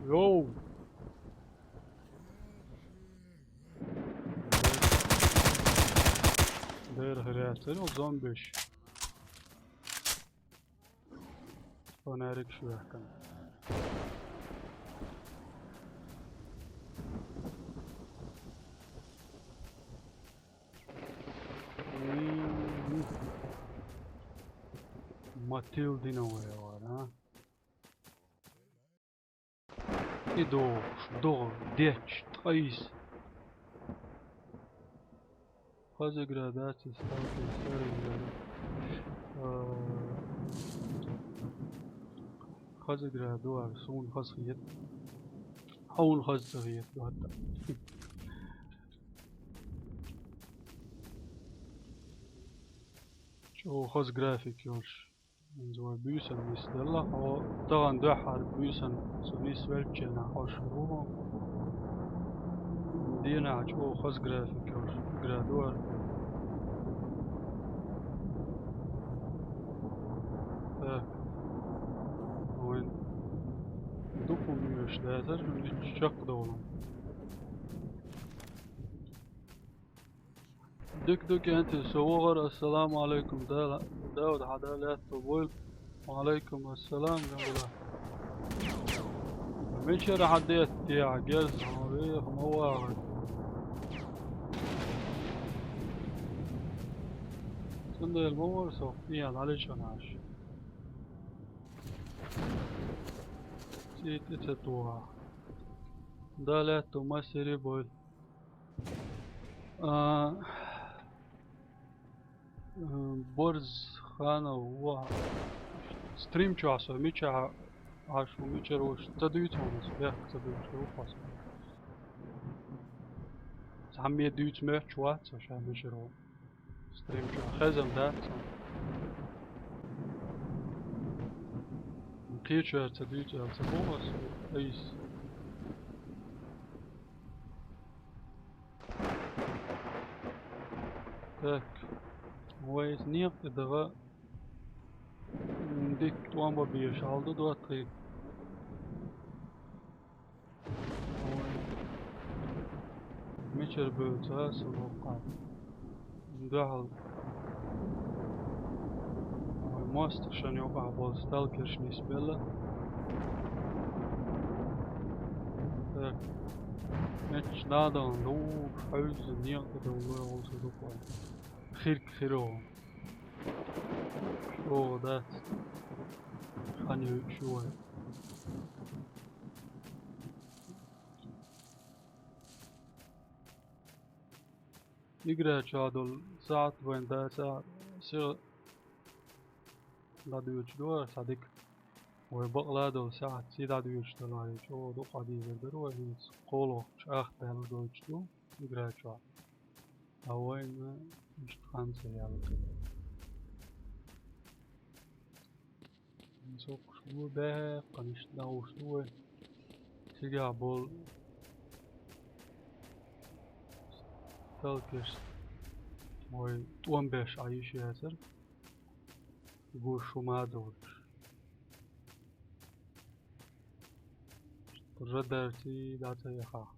Йоу! Дера хӀиряцара зомбиш. Фонарик шу яхкана. М-м-м. Матилдина вай вара, а? И дохуш, догӀа, детташ, ткъайс. Хаза игра дац, и сталкер, старая игра. А, хаза игра ду, а суна хаза хета. Хьуна хаза ца хета, ду хӀатта. ЧӀогӀа хаза график йолуш. Вай буьйсанна нисделла, хьо тахана дуьххьара буьйсанна со нисвелчченна хьо шу ву. Дийнахь чӀогӀа хаза график йолуш, градуар. Так. Вайн дукха муьйш дацара, чекхдовлу. Дика ду, кӀентий, со вахара, ассаламу Ӏалайкум, Дала, Дауд, хьан Дала лаьтто бойла. Ва Ӏалайкум ассалам, Гамбула. Мичара хьан детта техьа, герз хьан веха ма вахара. Цундела ма вара со, кхин дӀалечкъина Ӏаш. И тӀе ца тоха. Да, лаьтто массери бойла. А, э, Борз Ханов, ва. Стрим чохь со мичахь Ӏаш ву, мичара ву, ца дуьйцу хьуна, бехк ца дуьйцуш ду хьо со. Цхьамме дуьйцу моьттуш вац со ша мичара ву. Стрим чохь хезна дац со. Кхечара ца дуьйцу аьлла ца боху ас, айса. Так. Вай иза некъа тӀе даха, м, дика тӀом бан безаш хьал ду доттагӀий. Вай. Мичара бевлла ца хаа со боккха. Дуьхьал. Вай мостагӀашна юкъахь болу сталкерш нисбелла. Так. Метташ дӀадахана ду, хьуьйзза некъа тӀе довлой гӀулча дукха. Хирг хир ву. ЧӀогӀа дац. Хан йойтуш ю вай. Игра чохь долу сахьт вайн дацахь, сиха дӀадоьдуш ду аса дика. Вай бакъала долу сахьт сий дӀадоьдуш далахь, чӀогӀа дукха дезар дара вай, хӀинца кхолахчу ах даьлла гойтуш ду игра чохь. Ткъа вайна иштта хан ца яьлла. Цоккуш бу баьхкана иштта дӀахьуш ду вай. Цигахь болу сталкерш вай тӀом беш Ӏан йиш яцара. Гуш хӀума а долуш. Радарций дӀа ца яхахь.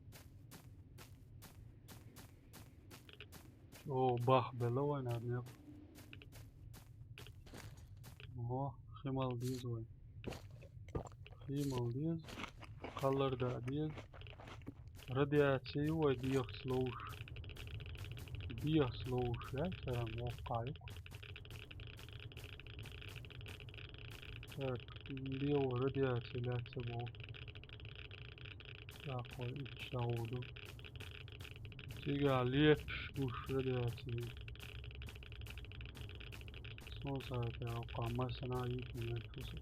ЧӀогӀа бахбелла вайн хӀара некъ. Ого, хи мала деза вайн. Хи мала деза. Кхаллар даа деза. Радиаци ю вай дехаца ловш. Дехаца ловш, я, царам воккхахь ю-кх. Так, лево радиаци лаьцна боху. Так, вай итт шагӀо ду. Цигахь лепаш гуш радиаци. Сон сагӀа тӀе воккхахь массанхьа йитина меттиг ю со.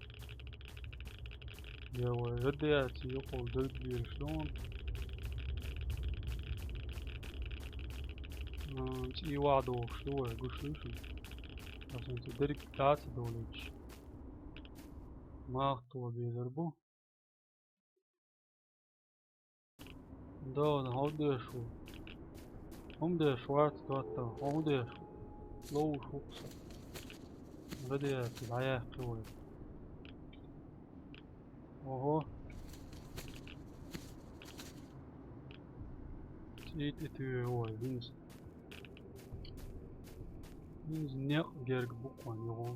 Я вай радиаци юкъал дагадоьлуш ду хьуна. М, цӀий вахьа дохуш ду вай, гуш ду шуна. Аса ца дерриг дӀа ца долуьйтуш. Мах тоха безар бу. Да, хьо хӀун деш ву? ХӀун деш вац, доттагӀа? Хьо хӀун деш ву? Ловш ву-кх со. Радиаци дӀаяьккхи вай. Ого. ЦӀий тӀе туьйхи вай, хӀинца. ХӀинца некъ герга бу-кх вайн юха.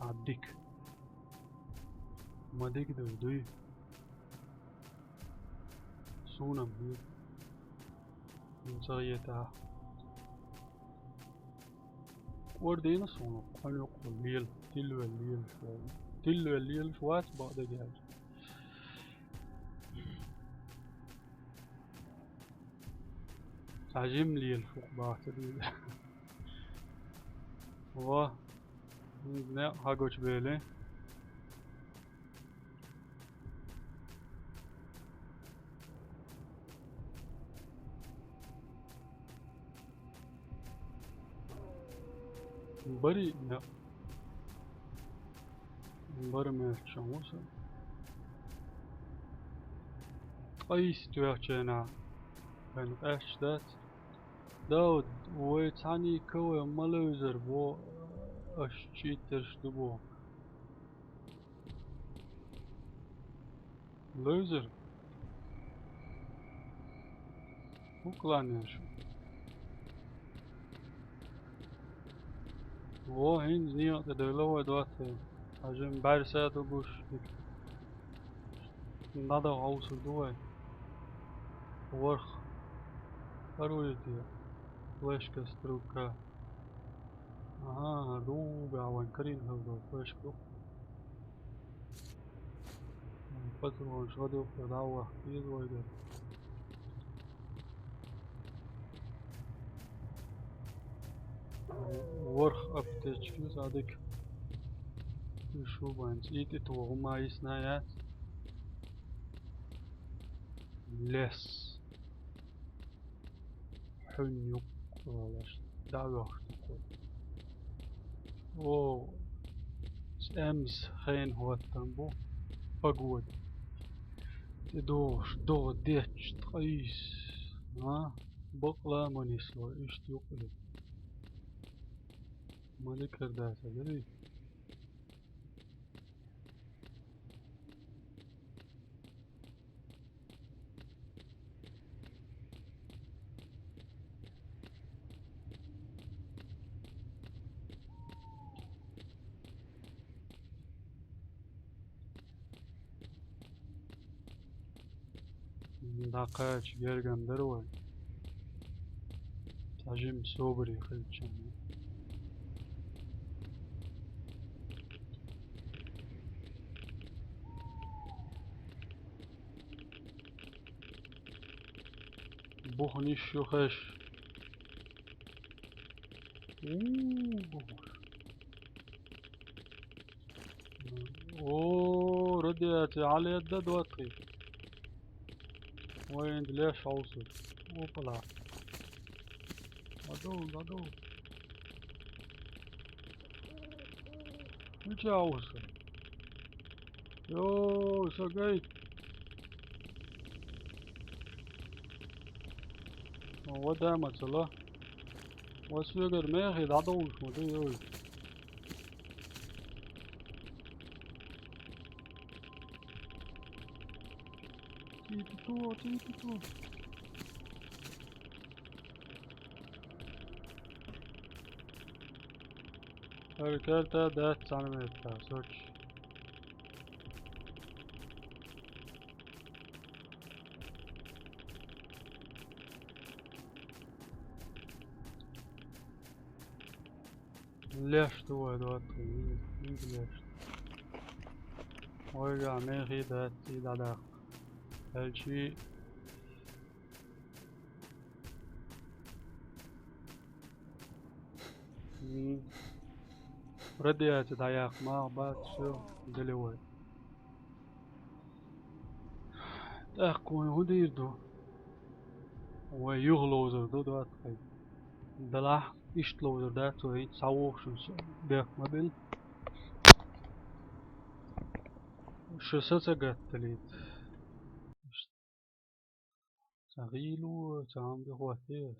А дика. Ма дика ду, дуй. Суна-м хӀинца гӀетахь. КӀордийна суна, кхуьнан юккъе лела, тилвелла лелаш вай. Тилвелла лелаш вац бакъдерг аьлча. Цхьа жимма лелаш ву-кх баха ца дийла. Ва, хӀинца некъ хьагучу бели. Барий, я. Бара метташ ву со. Ткъайс тоьхченахь. Вайн къаьсташ дац. Дауд, вай цхьаьний кавай ма левзара бо, аша читтарш ду бо. Левзар. ХӀун кланеш? Во, хӀинца некъа тӀе девлла вай доттагӀий. Хьажа бӀаьрса ду гуш. ДӀадахьа хьовсур ду вай. ВорхӀ. ХӀара вуй те? Флешка, стрелка. Ага, ду, баьхьа вайн карийна хила долу флешка ду. Патронаш гӀадюкъе дӀавахка деза вайгара. ВорхӀ аптечка ю цхьа дика. Шу бан цӀий тӀе тоха ма йисна яц. Лес. Хьуьн юкъ валаш дӀавоьхуш ду. О, цӀемз хен хӀоттам бу. Погода. ТӀедогӀуш, догӀа дечча ткъайс. А? Бакъла ма нисло, иштта юкъе. Маликар дац, дерий? ДӀакхача гергам дар вай. Цхьа жима собаре хилча. Бухниш ю хеш. У, бухниш. О, радиаци Ӏаледа доттагӀий. Вай, энда леш хьовсу. Опала. ДӀадовла, дӀадовла. Мича хьовсу? Йо, со гайт. О, вада ма ца ло. Ва соьгара мехе дӀадовлуш ма ду, йой. Типа то, типа то. ХӀара карта дац цхьана метта, сочи. Леш ду вай доттагӀий, из леш. Вайга мехе дац, из дӀадаккха. Хьалчи. М. Радиаци дӀаяккха ма бац, всё, дели вай. ТӀаккха вайн хӀун дийр ду? Вай юха ловзар ду, доттагӀий. Делахь иштта ловзар дац вай, хӀинца схьавогӀуш шу бехк ма билла. Шу са ца гатталийта. Ца гӀийло, ца гӀам де хӀоттае.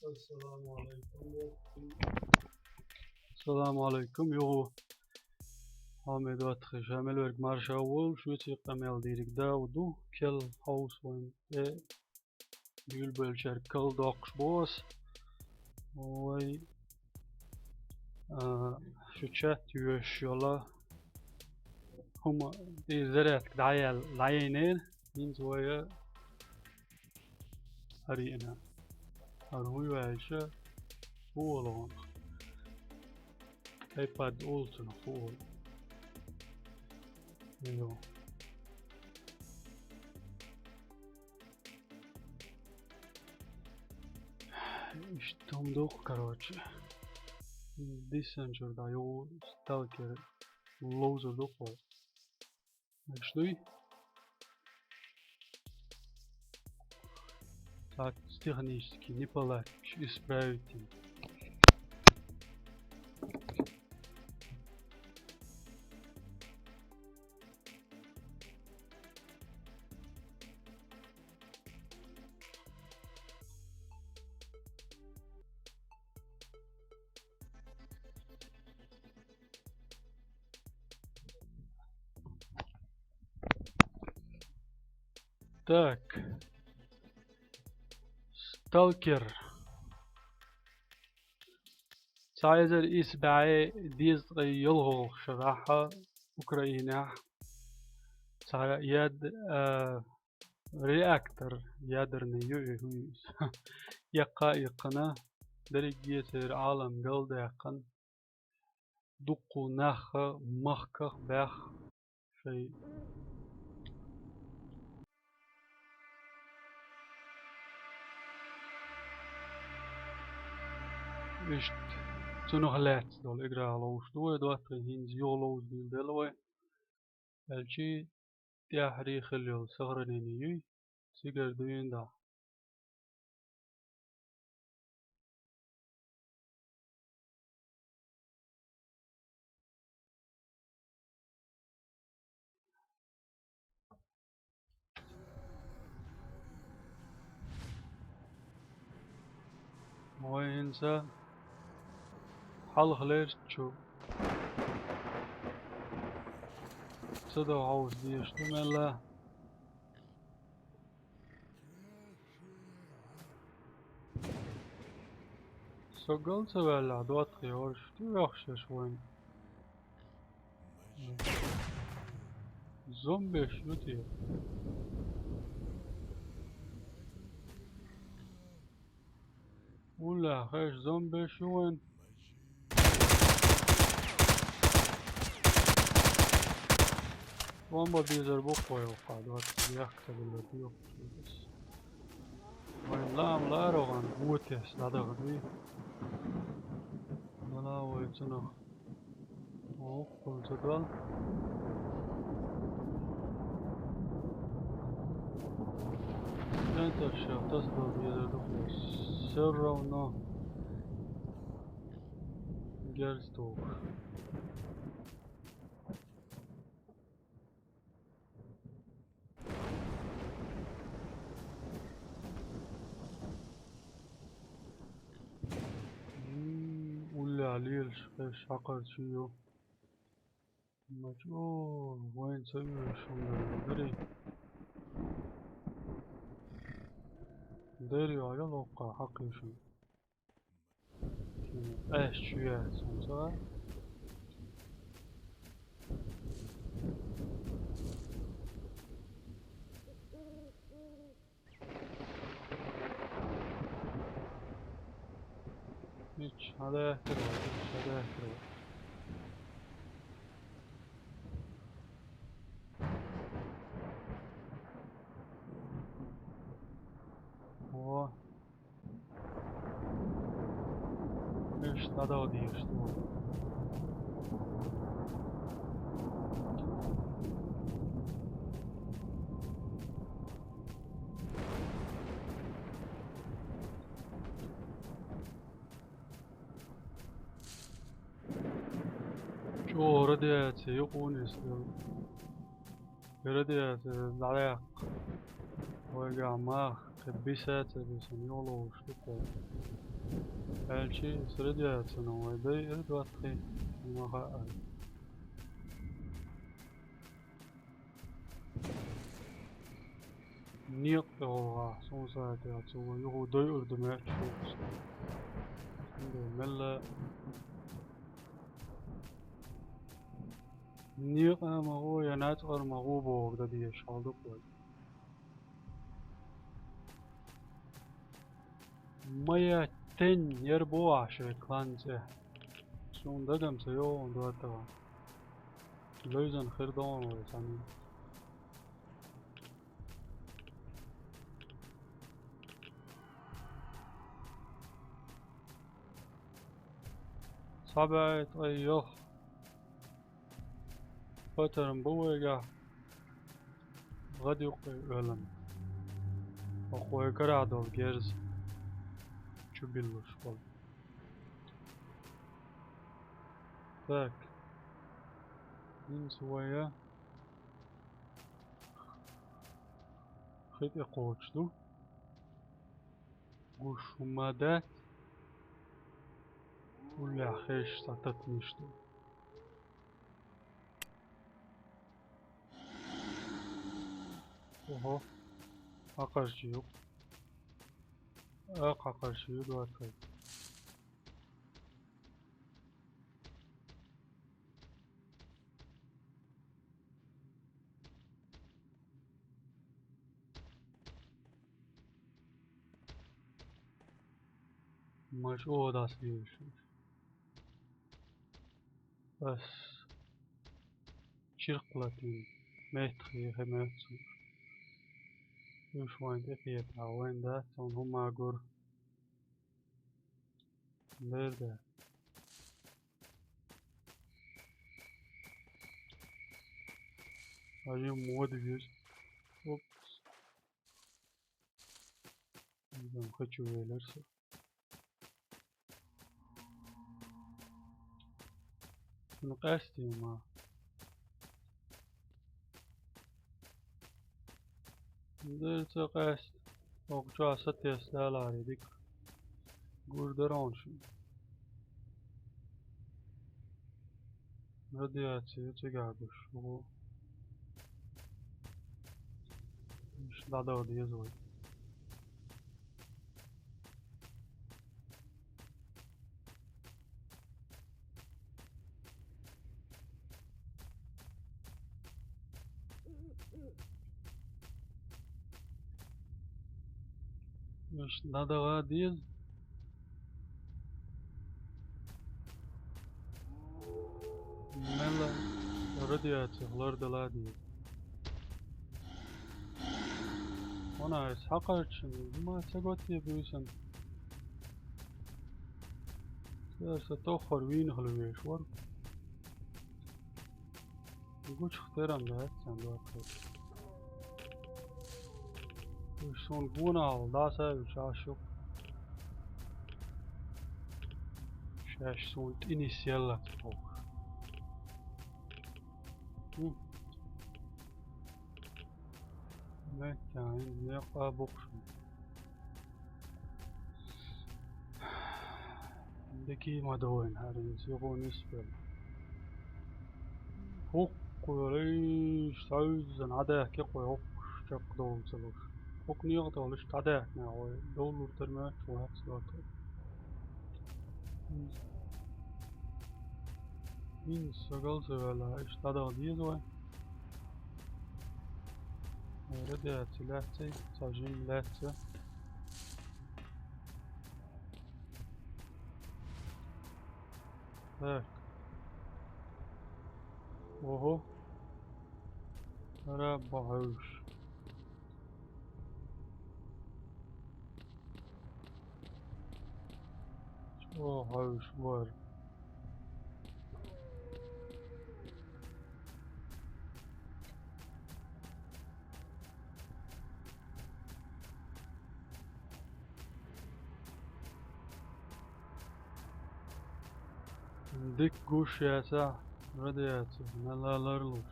Ассаламу алейкум. Ассаламу алейкум. Юху Хьамид ватхи, ша мел верг марша вол, шуьца къамел дийриг дав ду, кел хьовс вайн, э, дуьйла белчаьрга кал доккхуш бу ас. Вай, а, шу чат йоьшуш йола хӀума, и зарядка дӀаяьл-, дӀаяйнера, хӀинца вай, а, хӀара йиъна. ХӀара хӀун ю аьлча, хӀу ола хьуна? Айпад олу цунах, хӀу ола. Йо. Иштта хӀума дукха, короче. Диссанчуьра дӀайогӀу сталкер ловзар дукха. Иш дуй? Так, технически не получится исправить. Так. Сталкер. Цхьа эзар исс бӀе дезткъе ялхалгӀа шарахь Украинехь цхьа яд-, а, реактор, ядерный ю и хӀу ю иза, эккха а иккхина, дерриге церан Ӏалам галдаьккхина, дуккха нах а махках а баьхна шайн. Иштта цунах лаьцна долу игра ловзуш ду вай, доттагӀий, хӀинца юха ловза дийла дела вай. Аьлчи тӀаьххьара хилла йолу сохранение юй, цигара дуьйна дахьа. Вай хӀинца хьалха лерчу ца до хьовса дезаш ду мелла. Со гал ца ваьллехь, доттагӀий, хӀорш ду вехшаш вайн. Зомбеш ю те? Уллехь, хеш, зомбеш ю вайн. Бомба безар бу кхойла, двадцать легко было бьёт. Вайн лам ларогӀан гутес ладагӀа дуй. Мала вай цунах. О, хӀунца дол. ДӀа тӀе ша тасадал дезар ду. Всё равно. Герстух. М, уллехь лелаш, хеш хьакхарчий ю. Мач, о, вайн ца уьйраш хӀума дарий. Дарий, а я локха хьакхийша. Аш чу яц хӀунца. Мич, хьадаьхкира вай, мич, хьадаьхкира вай. О. Миш, надо вот ешь, что. Чо, радиация, юкъа ву нисдала. Радиация дӀадаьккха. Вайгахь мах. Кхы биса ца бисана йолуш ду кхо. Аьлчи среди цана вай дай эр доттагӀий, ма хаьара. Некъ тӀе гӀолгӀа, сон сагӀа тӀе а ца вай, юху дай эр ду метташ. Сан дай мелла. Некъа ма гӀо, я нацкъара ма гӀо боху дан дезаш хьал ду кхой. Моя тень, яр бу ахь шайн клан цӀе. Суна дагам ца йогӀун доттагӀа. Лойзан хир догӀун вай санна. Схьабаьхьа ткъе йох. Патарм бу вайгахь. ГӀад юккъе оьллам. Хьо кхой карахь долу герз чу биллуш болу. Так. ХӀинца вай а хи тӀе кхочуш ду. Гуш хӀума дац. Уллехь хезаш цхьа татмиш ду. Ого. Хьакхарчий ю. А, хьакхарчий ю, доттагӀий. Ма чӀогӀа дӀасадевлаш ву. Ас чиркх латийна меттахъе хи моьтту суна. Уьш вайн тӀе кхетахь, вайн дац, цунна хӀума гур. Дер дац. Хьажа мода веза. Упс. Иза хочу велар со. Ну, къаьсте ма. Дер ца къаьста. Оха чохь сатесна далахьара дика. Гур дара хьуна шуна. Радиация цигахь гуш ву. Иштта дӀадала деза вай. Иштта дӀадала деза. Мелла радиация лардала деза. Вон ай схьакхаьччина, ма ца готте буьйсан. Цара сан тоххара вийна хила веш вара. Гучух терам дац сан доттагӀий. Уьш суна гонахьа вала дӀасавуьйтуш Ӏаш ю. Шаьш суна тӀе нисъеллац бохуш. ХӀм. Меттехь хӀинца некъа боккхуш. Дикий ма ду вайн хӀара хӀинца юха нисбелла. ХӀокху йолуш, схьаьвззина Ӏадаьхке кхой хӀокхуш чекхдовла ца луш. ХӀокху некъа тӀе волуш дӀадаьхкина вай, довлур тера моьттуш вац доттагӀий. ХӀинца сагал ца ваьлла, иштта дӀадала деза вай. Радиация лаьцций, цхьа жим лаьцна. Так. Ого. Хьара бохьуьйтуш. ЧӀогӀа хьуьйтуш вара. Дика гуш яцахь, радиация, мелла ларлуш.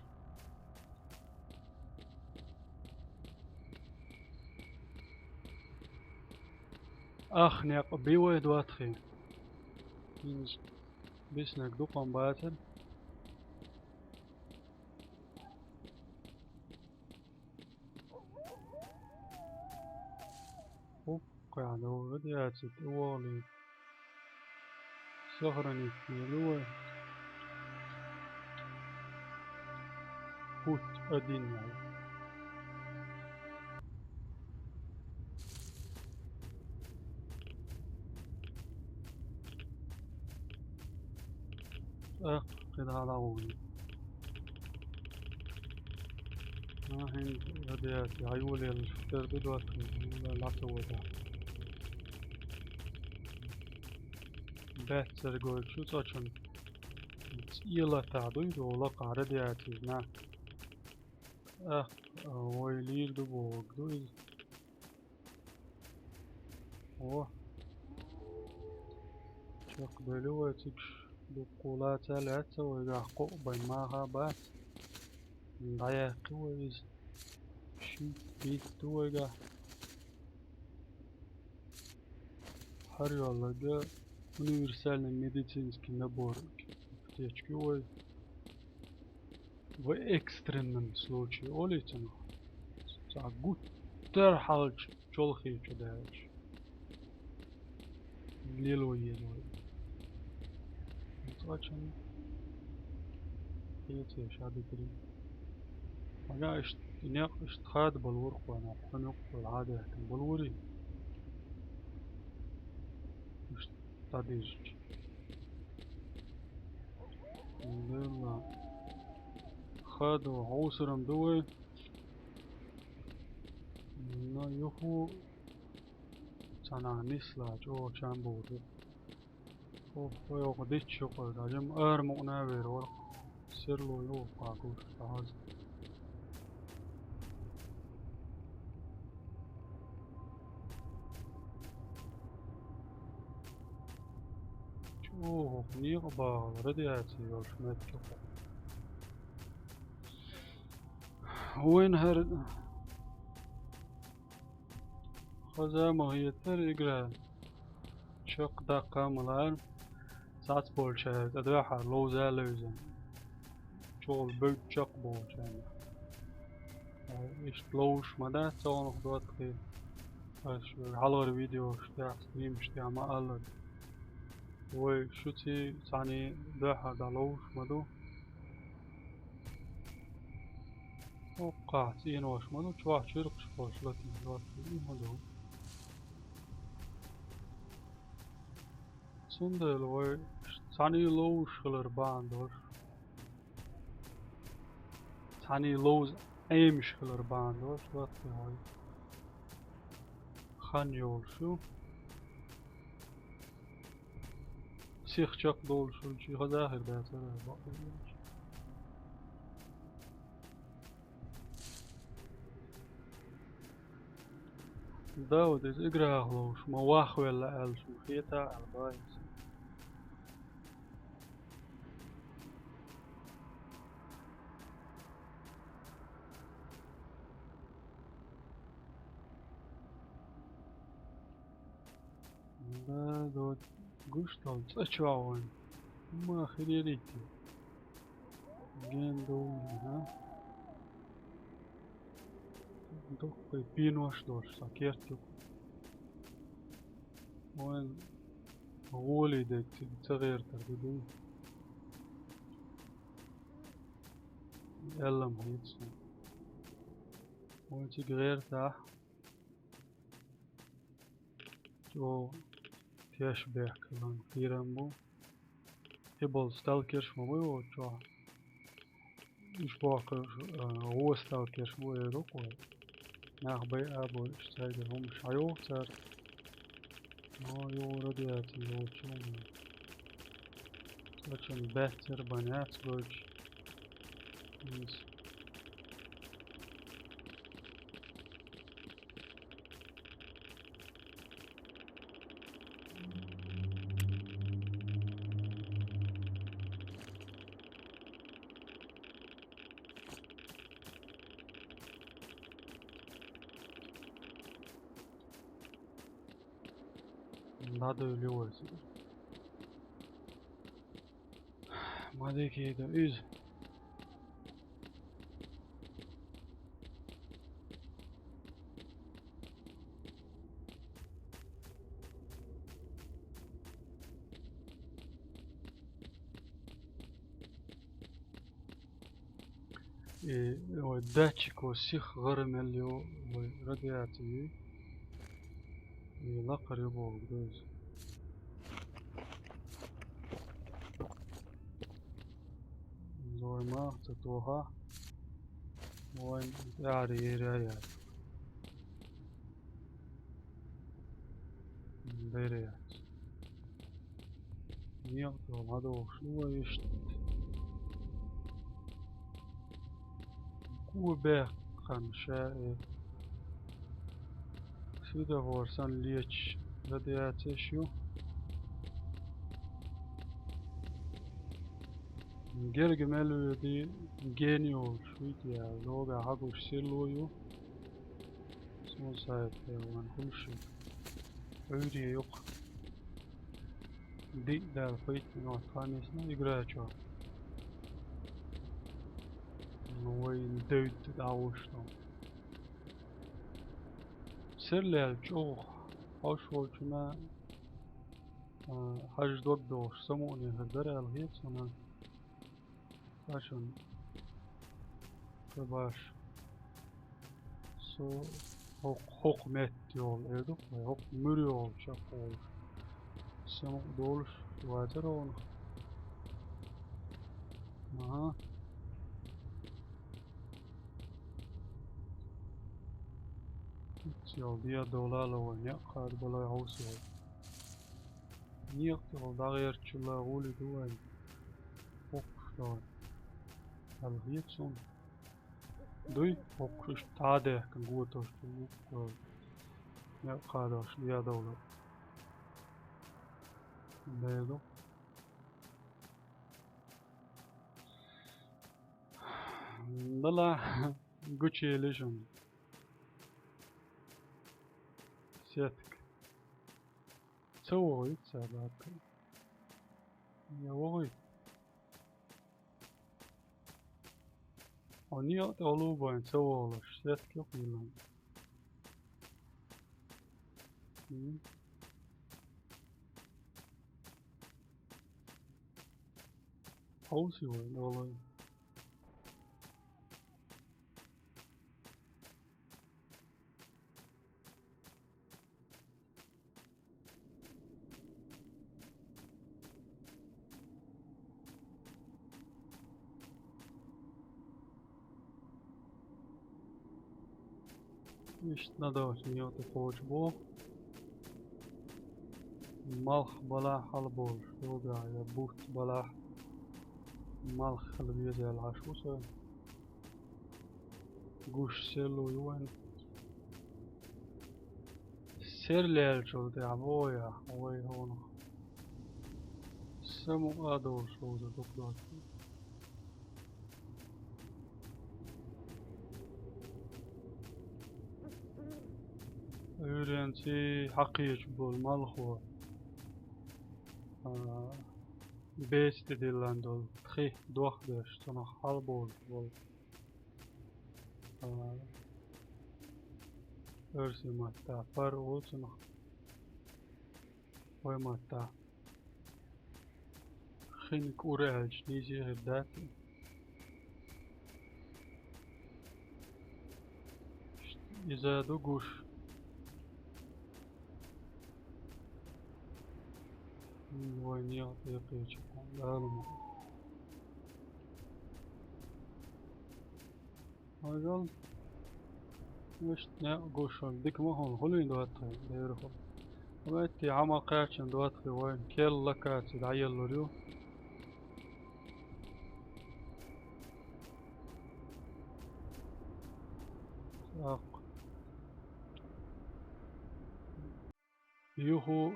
Ах, некъ бий вай, доттагӀий. ХӀинца биснарг дукха ма бацара. Оп, кхы а радиаци тӀе вогӀий. Сохранить лело вай. Путь один. ТӀаккха кхидӀа а дӀагӀолла. ХӀинца радиаци хьайолаелла тера ду, доттагӀий, хӀинца лаца вода. Баьццара гойчу цӀачун цӀе латахь дуй, догӀу лакхахь радиаци нах. ТӀаккха вай лийр ду бохург ду иза. О. Чекхдели вай, цигаш дуккха лаца лаьцна вайгахь, кхоъ бен маха бац. ДӀаяьккхи вай иза. Шийтта, бийтта ду вайгахь. ХӀара йолларг универсальный медицинский набор, аптечка ю вай. В экстренном случае, олий цунах. Цхьа гуттар хьалча чолхе чу даьлча. Лело еза вай. Цхьачун. Кхеча ша дитри. Ага, иштта, некъ иштта хада балур кхуьнах, кхуьнах кхуьнах хьадаьхкина балурий. Иштта дӀадижча. Делла. Хадо хьовсарам ду вай. Но юху цхьана нислача, о, чам боху. О, вай оха дитча юкъара, дажам ара мукъна а вер вара. Серло йохка гуш, тахаз. Чу, оха некъа багӀал, радиаци йолуш меттиг. Вайн хӀара хаза ма хетара игра. Чекхдаккха а ма лара. Цхьацца болчара тӀедоьххьара ловза а левзина. Чухула бевдда чекх болчарна. Иштта ловзуш ма дац цхьаннах, доттагӀий. Ас шуьга хьалхара видеош тӀехь, стримаш тӀехь ма аллара. Вай шуьций цхьаьний дуьххьара дӀаловзуш ма ду. Оккхахь цӀенош ма ду, чохь чуьркхаш болуш латийна доттагӀий ма ду. Цундела вай цхьаьний ловзуш хилар бахьана долуш, цхьаьний ловза Ӏемаш хилар бахьана долуш, доттагӀий, вай хан йолуш ю. Сих чекхдолуш хилча, хаза хир дацара бакъ хилча. Да, вот иза играх ловзуш, ма вахвелла аьлла, шуна хета аьлла, бай иза. Да, да, вот гуш долу цӀа чохь вайн. Ма хилерийти. Ген ду, ха? Дуккхий пенош долуш сан керт ю. Вайн гӀоле дерг цига ца гӀертар ду дуй. Аьлла ма хета суна. Вайн цига гӀертахь, чӀогӀа тешнабехк хиларна кхерам бу. И болу сталкерш ма буй вочохь. Уьш бохкуш, а, вон сталкерш бу эр ву-кх вай. Нах байа а бойуш, цаьргара хӀуманаш хьайогӀу цара. О, йогӀу радиаци йолчу хӀуманна. Цочун баьццара бан яц гойтуш. Иза. Надо или войск. Ма декеда иза. Э, ой, датчико сиха гӀара мел йо, вай радиаци. Э, лакхара ю боху деза. Зой ма, ца тоха. Вайн тӀаьхьара ера яц. Дера яц. Некъа тӀе ма дохуш ду вай иштта. Го баьккхина ша э. Светофор санна леташ радиацеш ю. Герга мел воьдий, гена йолуш вуй те, лога хьагуш серло ю. Суна сайта ван хуьлуш ю. Ӏуьйре юкъа. Диъ даьлла пхийтта минот хан йисна игра чохь. Ну, вай девдда дӀагӀуш ду. Серлаьлла чӀогӀа хьош волчунна, а, хьажа дог дохуш самукъане хир дара аьлла хета суна. Цхьа шуна. Кхин баш. Со хӀокху, хӀокху метта йолу эр ду-кх вай, хӀокху муьра йолу чекх волуш. Самукъа долуш вацара хьуна. Аха. Иццел дегӀ долало вай, некъ кхада балай хьовсо. Некъ тӀехула дӀагӀертачул гӀули ду вайн. ХӀокхуш дан. Аьлла хета суна. Дуй, хӀокхуш дӀа а даьхкина готош ду. Некъ кхадош дегӀ довла. Дела. Дала гучуели шуна. Сетка. Ца вогӀуьйту ца баккха. Я вогӀуьйту. Хьо некъа тӀе гӀолу байн ца вогӀуш, сетка юкъ йиллан. М. Хьовсий вай, олой. Иштта надо некъа тӀе кхочу боху. Малх балахь хьалаболуш, йогахь я бутт балахь. Малх хила веза аьлла хьаш ву со. Гуш серло ю вайн. Серлаьллачул тӀаьхьа боху яхь, вай хьуна. Самукъа а долуш вовза дукха доцу. Уьйренций хьакхечу болу малхо, а, беци тӀедиллан долу тхи дох деш, цунах хьалаболуш болу. А, оьрсийн маттахь пар олу цунах. Вай маттахь хин кӀур аьлча нийса хир дац. Иза ду гуш. Вай некъа тӀе кхечу хьуна Дала ма. Хьажал. Иштта некъ гуш хьуна дика ма хьуна, хӀун лийна доцу тхайн, дера хьуна. Хьо метте хьан ма кхаьчна доцу тхайн вайн, керла локаци дӀаеллур ю. ТӀаккха. Юху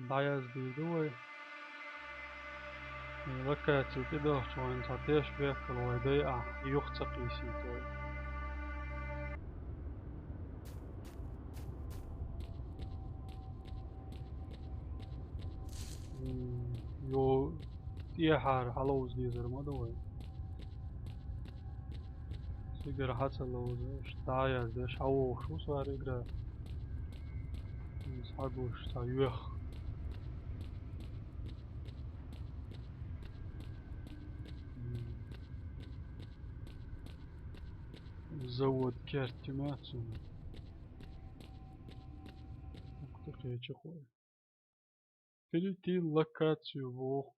дӀаяздийр ду вай. Локаци тӀедохчу вайн цхьа теш бехкала вай дай ахь юха ца кхийсийта вай. тӀехьара хьаловза дезар ма ду вай. Цигара хьа ца ловзаш, дӀаяздеш, хьавогӀуш ву со хӀара эггара. Иза хьагуш цхьа йоьхк. Завод керттера ма дац цунна. Ух ты, кхечи кхо. Перейти локацию вох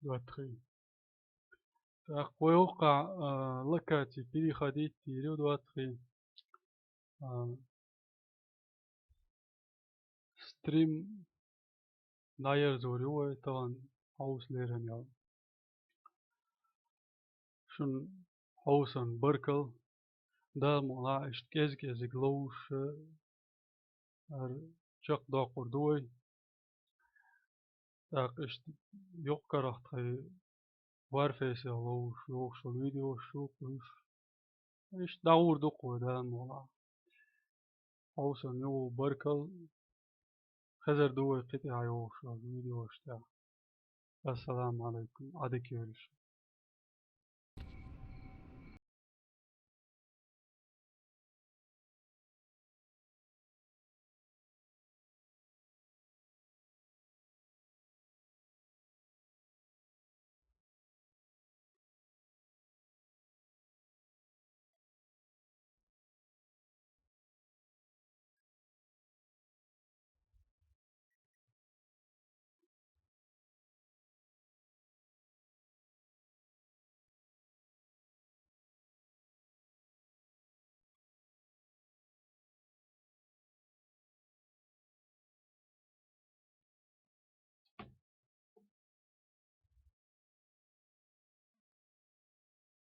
доатхий. ТӀаккха вай воккха, а, локаци переходить дийр ю доатхий. А, стрим дӀаерзор ю вай тахана хьовса лерхӀам ял. Шун хьовсан баркал, Дала мукъ лахь, иштта кӀез-кӀезига ловзуш, хӀара чакхдоккхур ду вай. ТӀаккха иштта юкъ-карах тхай Warface-ах ловзуш, йогӀуш йолу видеош ю кхуьйсуш. Иштта дӀагӀур ду-кх вай, Дала мукъ лахь. Хьовсан юкъа баркал, хезар ду вай кхин тӀехь йогӀуш йолу видеош тӀехь. Ассаламу Ӏалайкум, Ӏадика йойла шун.